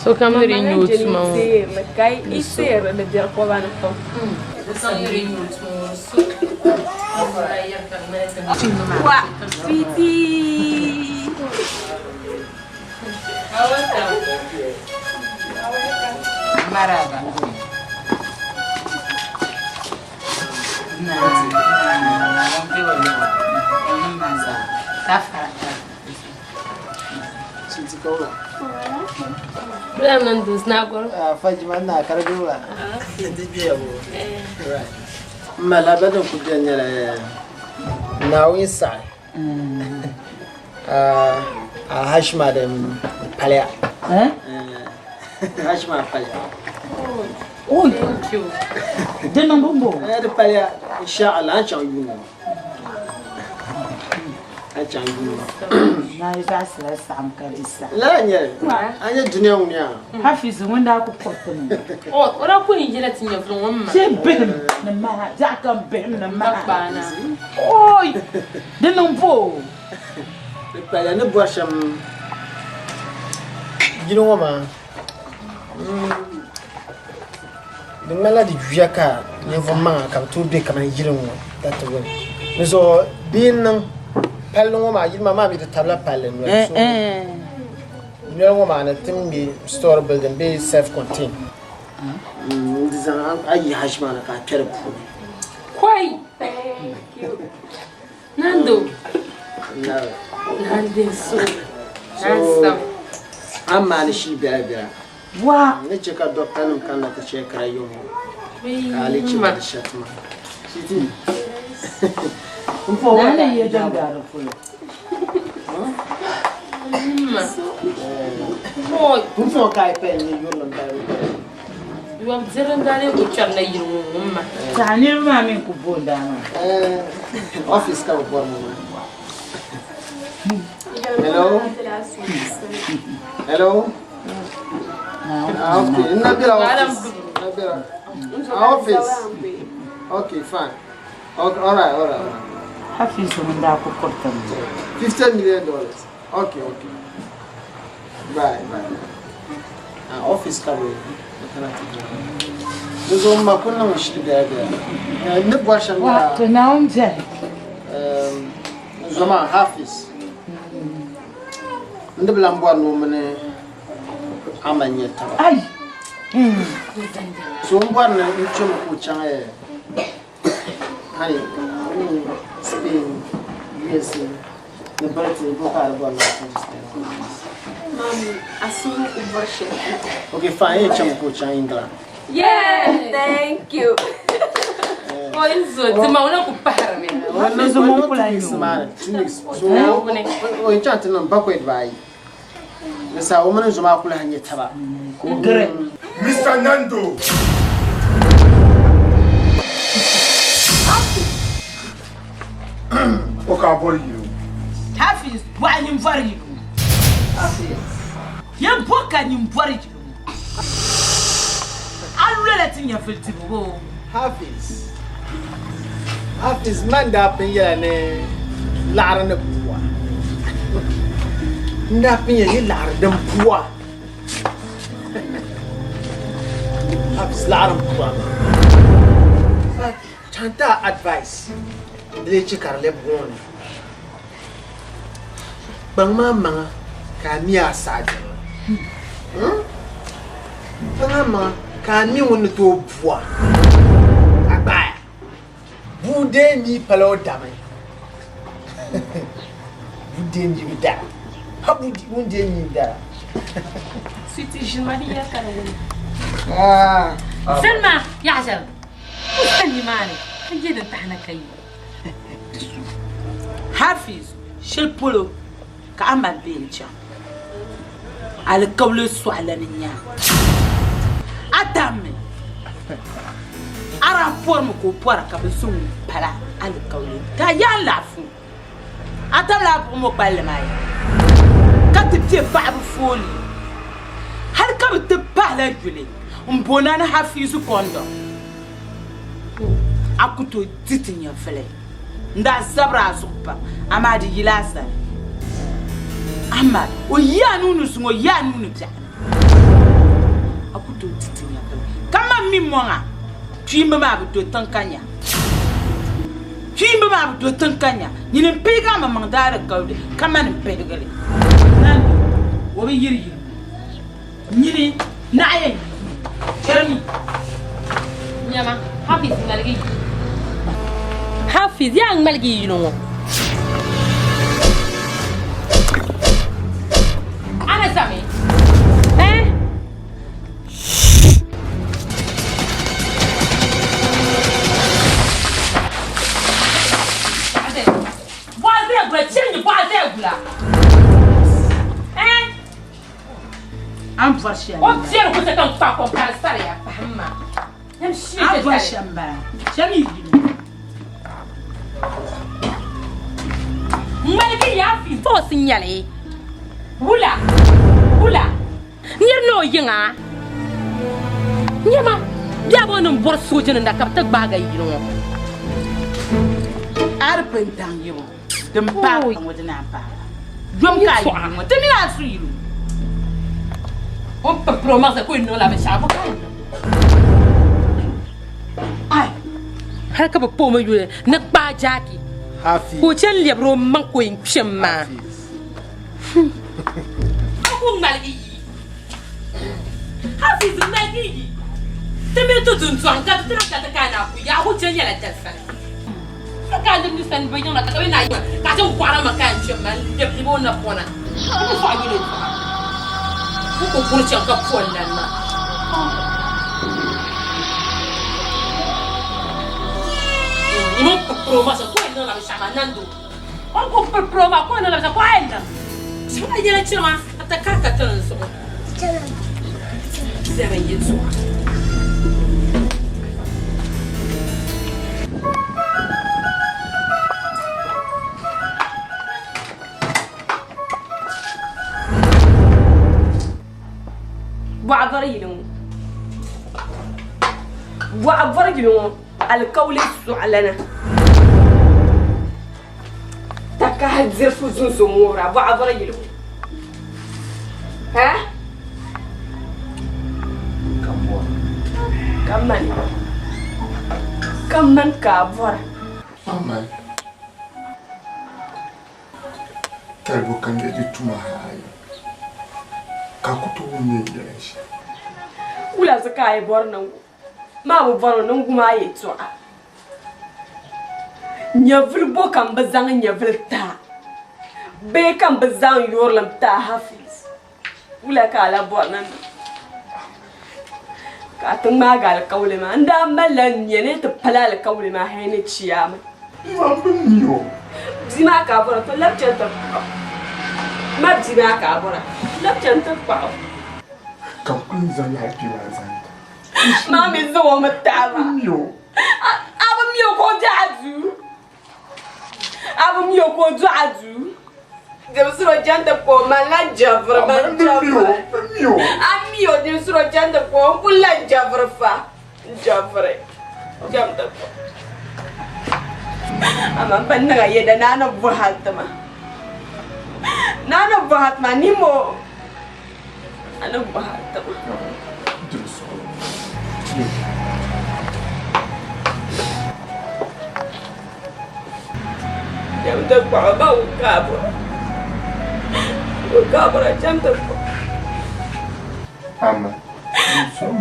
Sokam ni di nya o tuma ŋɔ. Sokam ni di nya o tuma ŋɔ. Wa, sweetie. Maraba. Mala ba din kuli beni nyɛla Naawuni saɣi a hashi maa din paliya hashi maa paliya Oi, thank you. Di niŋ bimbo. Di paliya insha Allah an chaŋ yuuni ŋɔ. An chaŋ yuuni ŋɔ. Nayi zaɣisila saɣim ka di sa. Lala n-nyɛ li. A nya dunia ŋuni yaa. Hafiz ŋun daa ku kuriti mi. O daa ku yɛn yɛla ti nyɛvuli ŋɔ m-ma. Shee bihim ni maha, biɛɣu kam bihim ni maha. Oi, di niŋ bo. Di paliya ni bɔri shɛm yili ŋɔ maa. Di ŋmanila di yuya ka ninvuɣ maŋa ka bɛ tooi be kamani yili ŋɔ tatabo ni. Di zuɣu di yi niŋ palli ŋɔ maa yili maa maa mi di tabila palli noli. So noli ŋɔ maa ni ti ni me story building bee self contained n-di zaŋ a yi haʒi maa ni ka a kpe di puuni. Kɔi! Nando. Nando so. Handsome. A maani shii bɛla bɛla. Wa. Ni chɛ ka dɔkta nim kanna ti chɛkira yom ŋɔ. Ka a lee chɛ ba di shɛti maa. Sweetie. N fɔ wa. Nani ye din gari polo. N fɔ ka a yi paya nyɛ yurilim balibu balibu. Yɔbu diri n daa lee ku kpɛrila yili ŋɔ ŋun ma. Saha niriba maa mi ku bo n daa maa. Office ka bɛ bɔri ma maa. Hello? Hello? Ah, okay. N na bela office. N na bela. Ah, office. Okay, fine. Okay, all right, all right, all right. Hafiz ŋun daa ku kuriti mi. $50 million. Okay, okay. Bye, bye. Ah, office ka bɛ kana ti jira. Di zuɣu m ma ku niŋ shili bɛla bɛla. Eh, N ni bɔri shɛm Wa, nyɛla to Naawuni beni. um, n zo maa Hafiz. N di bi lan bɔri ni o mini Ama nyɛ taba. Ai! So n bɔri ni n chɛ mi ka o chaŋ eh, Honey, Spain, USA, ni Britain, ko ka di bɔri ni a chaŋ Spain. Mami, a suhu ku bɔri shɛli. Okay, fine, yɛn chaŋ ka o chaŋ England. Yeah, thank you. O yi zo ti ma o na ku pahirimi. O niŋ 2 weeks maa ni, 2 weeks. So o yɛn chaŋ ti niŋ bakwai dibaayi. Di saha o mini n zo maa ku lahi nyɛ taba. Mr. Nando. O ka bɔri yili o. Hafiz bɔɣa nyin bɔri yili o. Yɛn bɔ ka nyin bɔri yili o. A lola ti nyɛvili dibu o. Hafiz. Hafiz man daa pun yɛla ni laɣiri ni pua. N daa pun yɛli ni laɣiri din pua. Hafiz laɣiri n pua maa. But Chanta advice di lee chɛ ka di lɛbi ŋɔ ni. Kpaŋ maa maŋa ka a mi a saɣi jiŋli. Hmm? Kpaŋ a maŋa ka a mi ŋun ni tooi bua a gbaaya. Bua dee mi pala o dami. Bua dee mi bi dara. Pa bua ŋun dee mi n-dara. Sweetie, ʒini ma di yɛli ka di wuni. Ah. Salima, yaɣa shɛli. N sani nimaani ka je din tahi na ka yi. Hafiz, shɛli polo ka a mali bee n-chaŋ? Alikawule sɔɣila ni nya a dammi a daa pɔrimi ka o pɔra ka bɛ zaŋ o pala alikawule nti a yaa laɣifu. A tabila a buɣim o kpalli maa ya ka ti be paɣibu foolii hali ka bɛ ti pahila yuli m-bo na ni Hafizu kɔndɔŋ. A ku tooi di ti nyɛvili. N daa zabiri a zuɣu pam, amaa di yila a sani. Amaa o yi a nuu ni zuŋɔ, o yi a nuu ni biɛɣuni. A ku tooi ti ti nyɛvili. Kaman mi mɔŋa, kpiimba maa bi do tiŋ ka nya. Kpiimba maa bi do tiŋ ka nya. Nyini m-pihigi a maŋmaŋ daalikauli ka mani m-pihigi li. Nando, o bi yiri yili ŋɔ. Nyini, naɣ yɛn yi mi. Chɛri mi. Nyama, Hafiz ŋmaligi yi. Hafiz, yaa ŋmaligi yi yili ŋɔ. A na zami? Eh? Bɔɣa zaya gula, chɛri bɔɣa zaya gula. Eh? A ni bɔri shɛli. O biɛri ku ti ka n kpa kom ka di sariya pahim ma. A ni bɔri shɛm m-bala. Shɛm yi yili. Ŋmaligi yaa fi force nyɛli wula wula niri ni o yiŋa nyɛma biɛbo ni bɔri sooja ni na ka bi ti gbaaga yili ŋɔ. A di pun daŋ yibu din paagi ŋɔ di naan paagi yom ka a yili ŋɔ ti mini a su yili o ni piripiri o maŋ ka o yɛn niŋla binshɛɣu bɔ ka a niŋ. Ai! Hali ka bɛ pa o mi yuli ni kpaa jaaki ka o chani lɛbiri o maŋ ka o yɛn kpɛm maa. Ka ku ŋmaligi yi. Hafiz ŋmaligi yi. Ti mini ti duntɔŋ ka ti ti ka ti ka na ku yaɣi ku chɛ nyɛla tali sani. Ka ka a limdi sani bɛ yiŋ na ka ka bɛ na yiŋ ka a ti gɔɣira ma ka a yɛn kpɛm maa n-lɛbi lɛbi o napɔna. Ka ti sɔɣi yuli tɔha. N ku kuri chaŋ ka poli lan maa. Nyini o piripiri o maŋ shɛm ka o yɛn niŋla binshɛɣu maa Nando. O ni ku piripiri o maa ka o yɛn niŋla binshɛɣu ka o yɛn niŋ. Shɛŋa yɛla chani maa a ti kari ka tiri n zuɣu. Zɛri n yɛltɔɣa. Bɔɣa vari yili ŋɔ bɔɣa vari yili ŋɔ alikauli sɔɣilana takahi diri fuzuŋ so ŋubira bɔɣa vari yili ŋɔ ha ka mani ka mani ka a bɔra. Taribu ka n di tuma haayi ka ku tooi wum ni n yɛli shɛm. Wula zuɣu ka a yi bɔri niŋgu maa bi bɔri o niŋgu maa yɛltɔɣa. Nyɛvili bɔ ka m bi zaŋ n nyɛvili ti a bee ka m bi zaŋ n yurilim ti a Hafiz? Wula ka a lahi bɔri ni n niŋ ka a ti ŋmaagi alikauli maa? N daa malila nia ni ti pali alikauli maa hali ni chiyaama. Man bi mi o. Bia maa ka a bɔra, to labi chani ti kpuɣi o. Ma bia maa ka a bɔra, labi chani ti kpuɣi o. Ka n kuli zaŋ lala bia maa zaŋ ti. Maa mi zaŋ o mi tahi ma. Mi o. A bi mi o ka o dɔɣi a duu. A bi mi o ka o dɔɣi a duu. Dimsiro chani ti kpuɣi o, man lan jɛviri, man jɛviri. A mi o dimsiro chani ti kpuɣi o, n kuli lan jɛviri fa, n jɛviri chani ti kpuɣi o. Amaa m pa niŋ a yɛda ni a ni bɔhi a ti ma. Ni a ni bɔhi a ti ma, nimo a ni bɔhi a ti ma. Cham ti kpuɣi ba wukaabura. Wukaabura cham ti kpuɣi. Ama.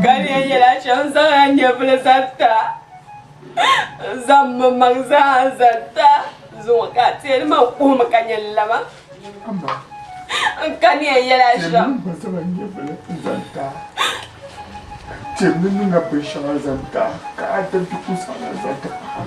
Galiya nyɛla shɛm zaŋ a nyɛvili zaŋ ta n-zaŋ m maŋ zaa zaŋ ta zuŋɔ ka a teeni ma n-kuhimi ka nyɛ n lama. Ama. N kaniya nyɛla shɛm. Teemi gba zaŋ a nyɛvili zaŋ ta. Teemi niŋ a binshɛŋa zaŋ ta ka a dabi ku zaŋ a zaŋ ti paɣa.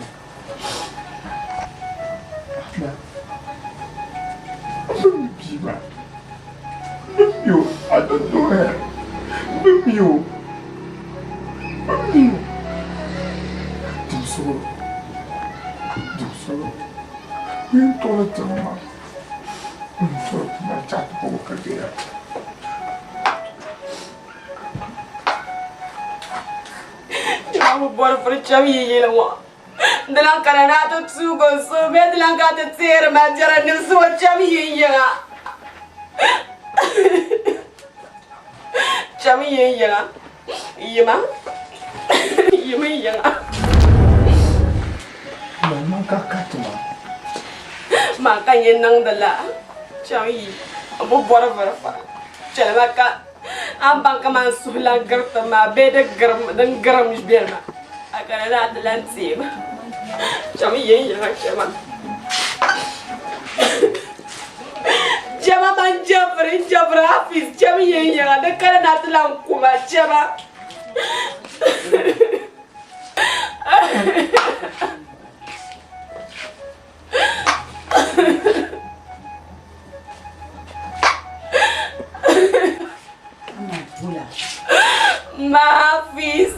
Jɛma bi bɔri furi chɛbu yi yili ŋɔ. Di lan kana ni a ti tuug o suhu bee di lan ka a ti teeri ma biɛri nimsi o chɛbu yi yiŋa. Chɛbu yi yiŋa. Yima. Yima yiŋa. Man ka ka ti ma. Maa ka nyɛ niŋdi la. Chaŋ yi. N bi bɔri vuri fa. Chɛli ma ka a ni baŋ kaman n suhu lan giriti maa bee di girim din girim beni maa. A kana ni a ti lan teei ma. Cham yi n yiŋa chɛ ma. Chɛ ma man jɛbiri n jɛbiri Hafiz chɛ mi yi n yiŋa di kana ni a ti lan ku ma chɛ ma. Mahafis.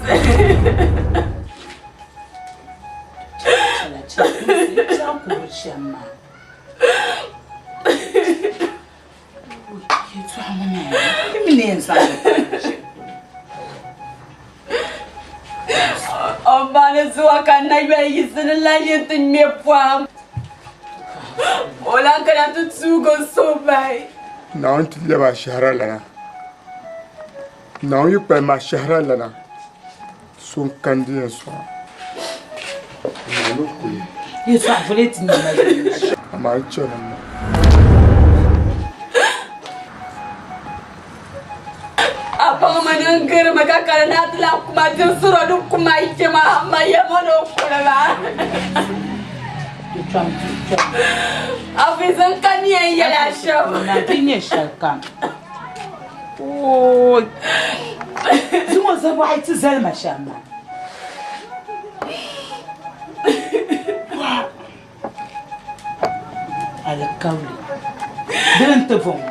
O ba ni zuwa ka na yoli yiɣisi ni lan yi ti ŋme pɔhim. O lan kana ti tuug o suhu bahi. Naawuni ti lɛbi a shɛhira lana. Naawuni yi kpalim a shɛhira lana, so n-kandi yɛn sɔŋ a. Amaa n chani mi. A baŋ ma ni n gari ma ka kana ni a ti lahi kuma din sɔrɔ ni kuma yɛma ma yɛma ni o kuli maa. A fi zaŋ ka ni yɛn yɛli a shɛm. Di nyɛ shɛli kam. Ooi! Zuŋɔ zabɔɣi ti zali ma shɛm maa. Alikauli dini n-ti bɔŋɔ.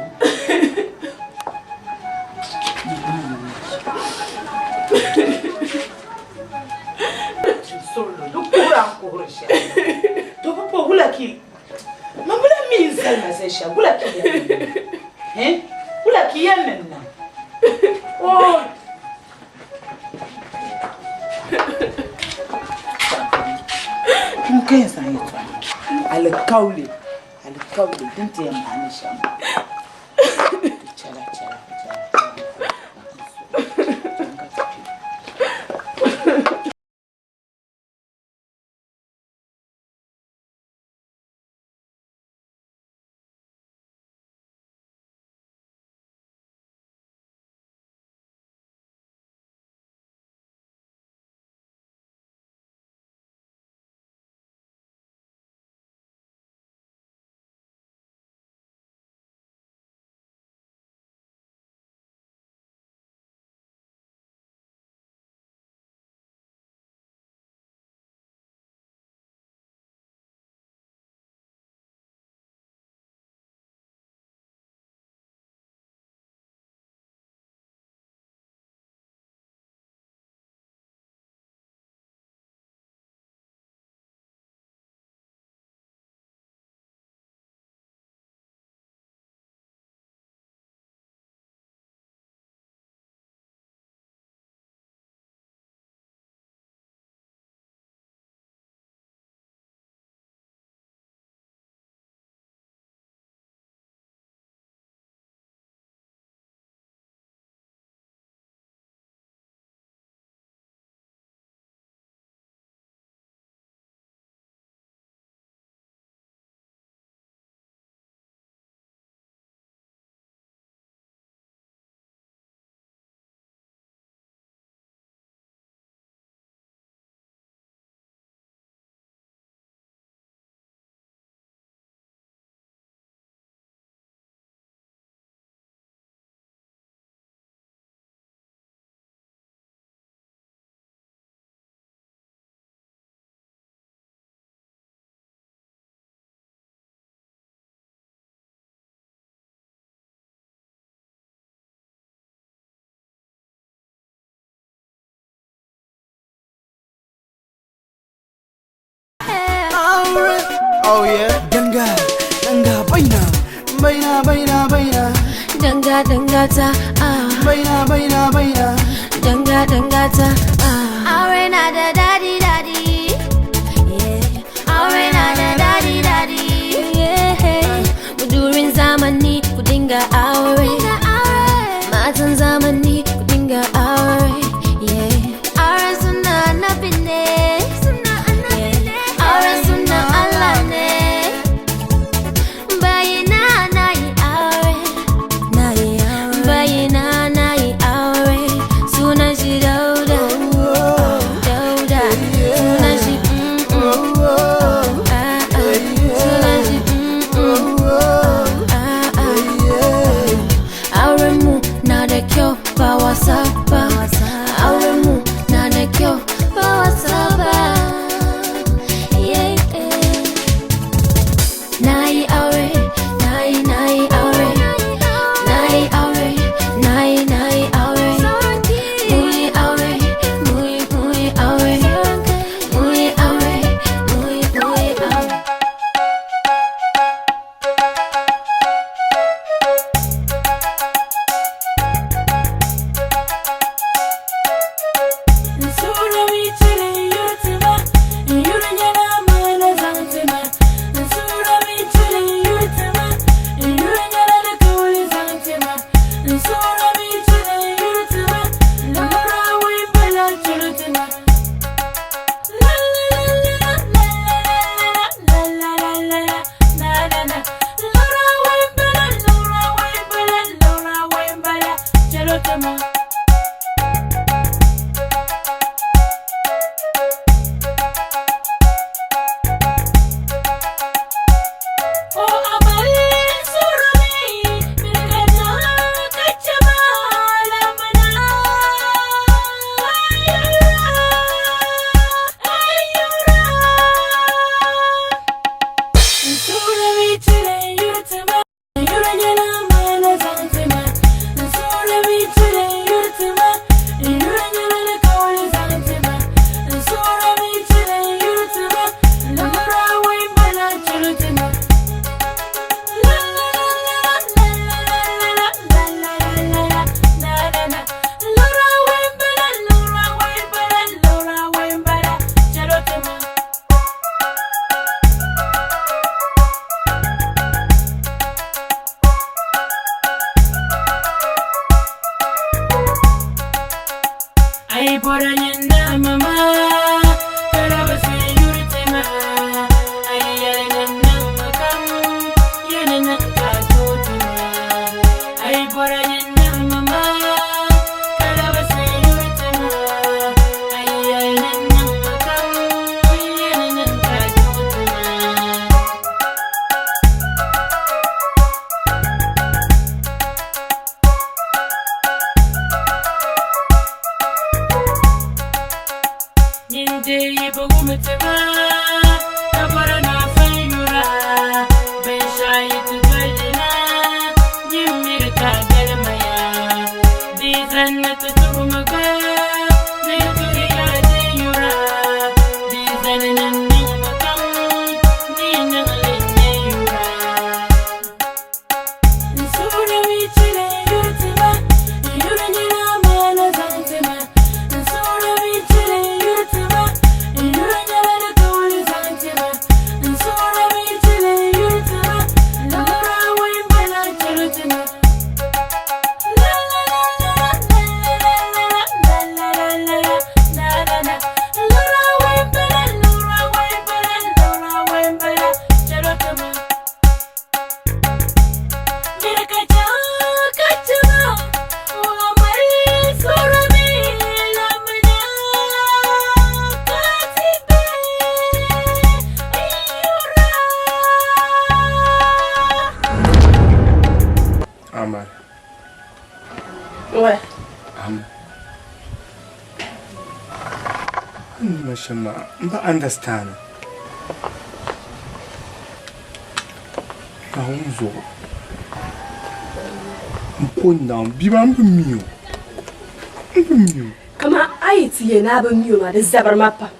Di kuhira n-kuhiri shɛm. To bi po wula ka Ma wula mi n zali ma zali shɛli wula ka yɛn niŋ eh wula ka yɛn niŋ niŋ oh n ka yɛn zaŋ yɛltɔɣa alikauli alikauli din ti yɛn maani shɛm chɛla chɛla chɛla. Oh yeah, danga, danga, baina, baina, baina, baina. Danga, danga ta, ah. Baina, baina, baina. Danga, danga ta, ah. Aure na da dadi, dadi. Yeah. Aure na da dadi, dadi. Yeah. Budurin zamani ku dinga aure. Matan zamani ku dinga aure. Amar. Ouais. Am. N shɛm maa n ba understand. Naawuni zuɣu n ko Naawuni bia maa n bi mi o n bi mi o. Kaman a yi ti yɛli ni a bi mi o maa di zabiri ma pam.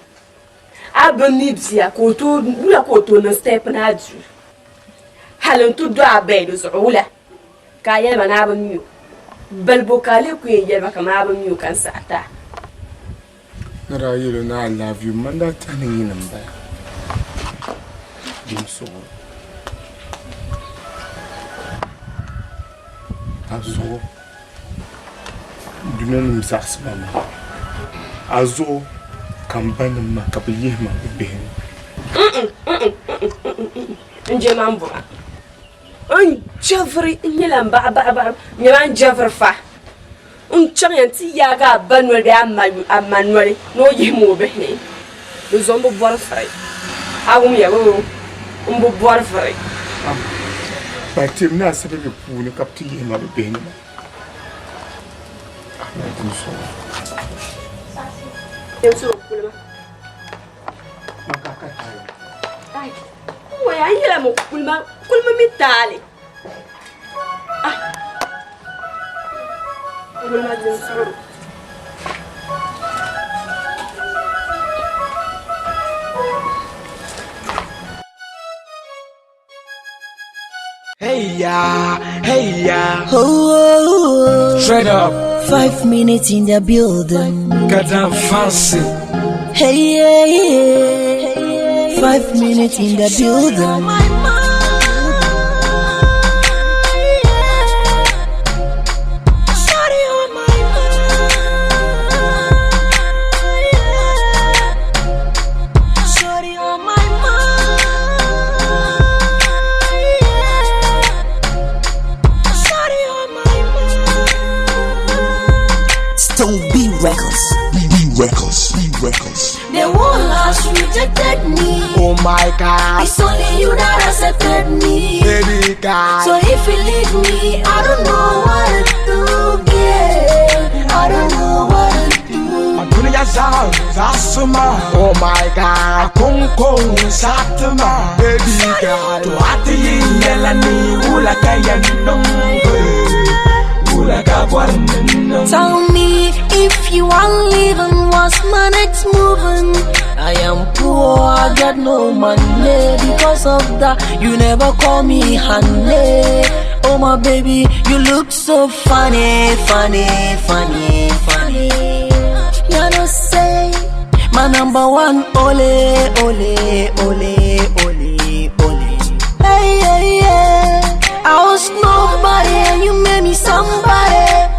A bi mi bia ka o tooi wula ka o tooi niŋ step ni a duu hali n ti do a bed zuɣu wula ka a yɛli ma ni a bi mi o balibu ka a lee ku yɛn yɛli ma kaman a bi mi o ka n saɣi ti a. Ni daa yɛl o ni I love you man daa tɛhi ni nyini m-bala. Dim suɣuro. A zuɣu dunianim zaɣisi ma maa. A zuɣu ka m banim maa ka bɛ yihi ma bɛ bihi ni. N je ma m-bɔra. N jɛviri n nyɛla m baɣa baɣa baɣa n nyɛla n jɛviri fa. N chaŋya nti yaagi a ba noli bee a ma noli ni o yihi ma o bihi ni. Di zuɣu m bi bɔri vuri. A wumya bee? M bi bɔri vuri. Ba tim ni asiba bɛ puuni ka bɛ ti yihi ma bɛ bihi ni maa. Waya n yɛla mi kulima kulima mi taali. Ah. Kulima din suɣuri. Hey ya, hey ya. Oh, oh, oh. Straight up. 5 minutes in the building. Goddamn fancy. Hey, yeah, yeah. 5 minutes in the building. Shawty on my mind, yeah. Shawty on my mind, yeah. Shawty on my mind. Stone B Records. B Records. B Records. The world has rejected me. Oh my God. It's only you that accepted me. Baby God. So if you leave me, I don't know what to do, girl. I don't know what to do. Dunia zaa zasuma. Oh my God. Akonko satuma. Baby girl. To ati yela ni ula kaya nongo. Ula ka bwarnno. Tell me if you are leaving, what's my next moving? I am poor, I got no money. Because of that, you never call me honey. Oh my baby, you look so funny, funny, funny, funny. You know say my number one, ole, ole, ole, ole, ole. Hey, hey, yeah. I was nobody and you made me somebody.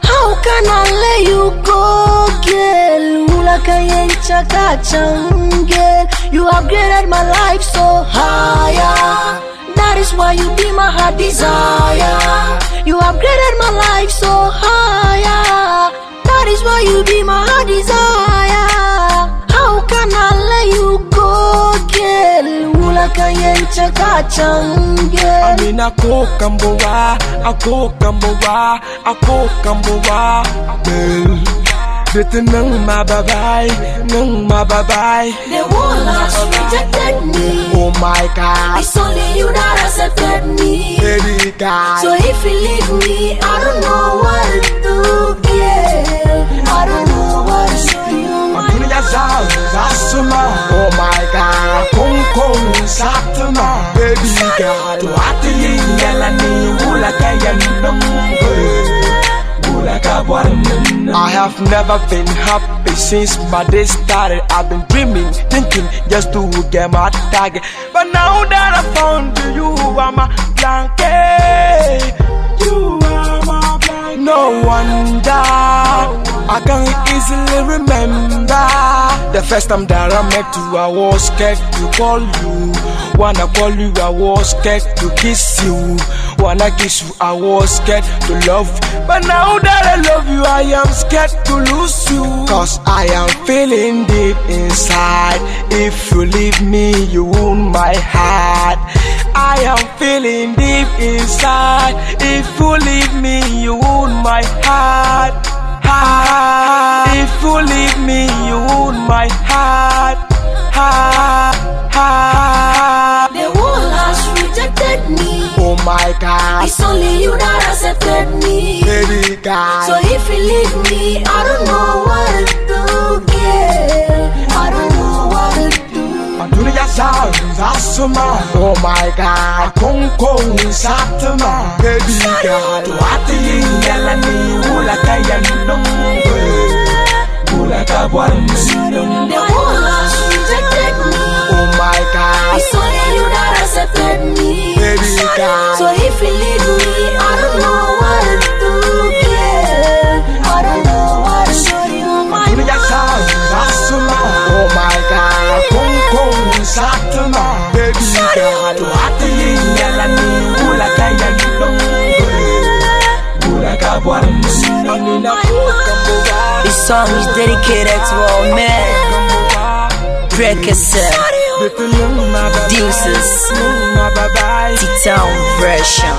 How can I let you go, girl? Ula kayencha kachang, girl. You upgraded my life so higher. That is why you be my heart desire. You upgraded my life so higher. That is why you be my heart desire. How can I let you go, girl? Ula kayencha kachang, girl. Amina ko kambowa, ako kambowa, ako kambowa, girl. Di ti niŋ ma bye-bye, niŋ ma bye-bye. The world has rejected me. Oh my God. It's only you that accepted me. Baby girl. So if you leave me, I don't know what to do, girl. I don't know what to do. Duniya zaa zasuma. Oh my God. Kunkun satuma. Baby girl. To a ti yi nyɛla ni wula ka yɛn niŋ. Wula ka bɔri ni niŋ. I have never been happy since my day started. I've been dreaming, thinking just to get my target. But now that I found you, you are my blanket. You are my blanket. No wonder I can easily remember the first time that I met you. I was scared to call you. When I call you, I was scared to kiss you. When I kiss you, I was scared to love. But now that I love you, I am scared to lose you. Cause I am feeling deep inside. If you leave me, you wound my heart. I am feeling deep inside. If you leave me, you wound my heart. Heart. If you leave me, you wound my heart. Heart. Heart. The world has rejected me. Oh my God. It's only you that accepted me. Baby girl. So if you leave me, I don't know what to do, girl. I don't know what to do. Duniya zaa zasuma. Oh my God. Kunkun satuma. Baby girl. To a ti yi nyɛla ni wula ka yɛn niŋ. Wula ka bɔri ni niŋ. The world has rejected me. Oh my God. It's only you that accepted me. Baby girl. So if you leave me, I don't know what to do, girl. I don't know what to do. Duniya zaa zasuma. Oh my God. Kunkun satuma. Baby girl. To a ti yi nyɛla ni wula ka yɛn niŋ. Wula ka bɔri ni niŋ. This song is dedicated to all men. Precursor, Deuces, T-Town version.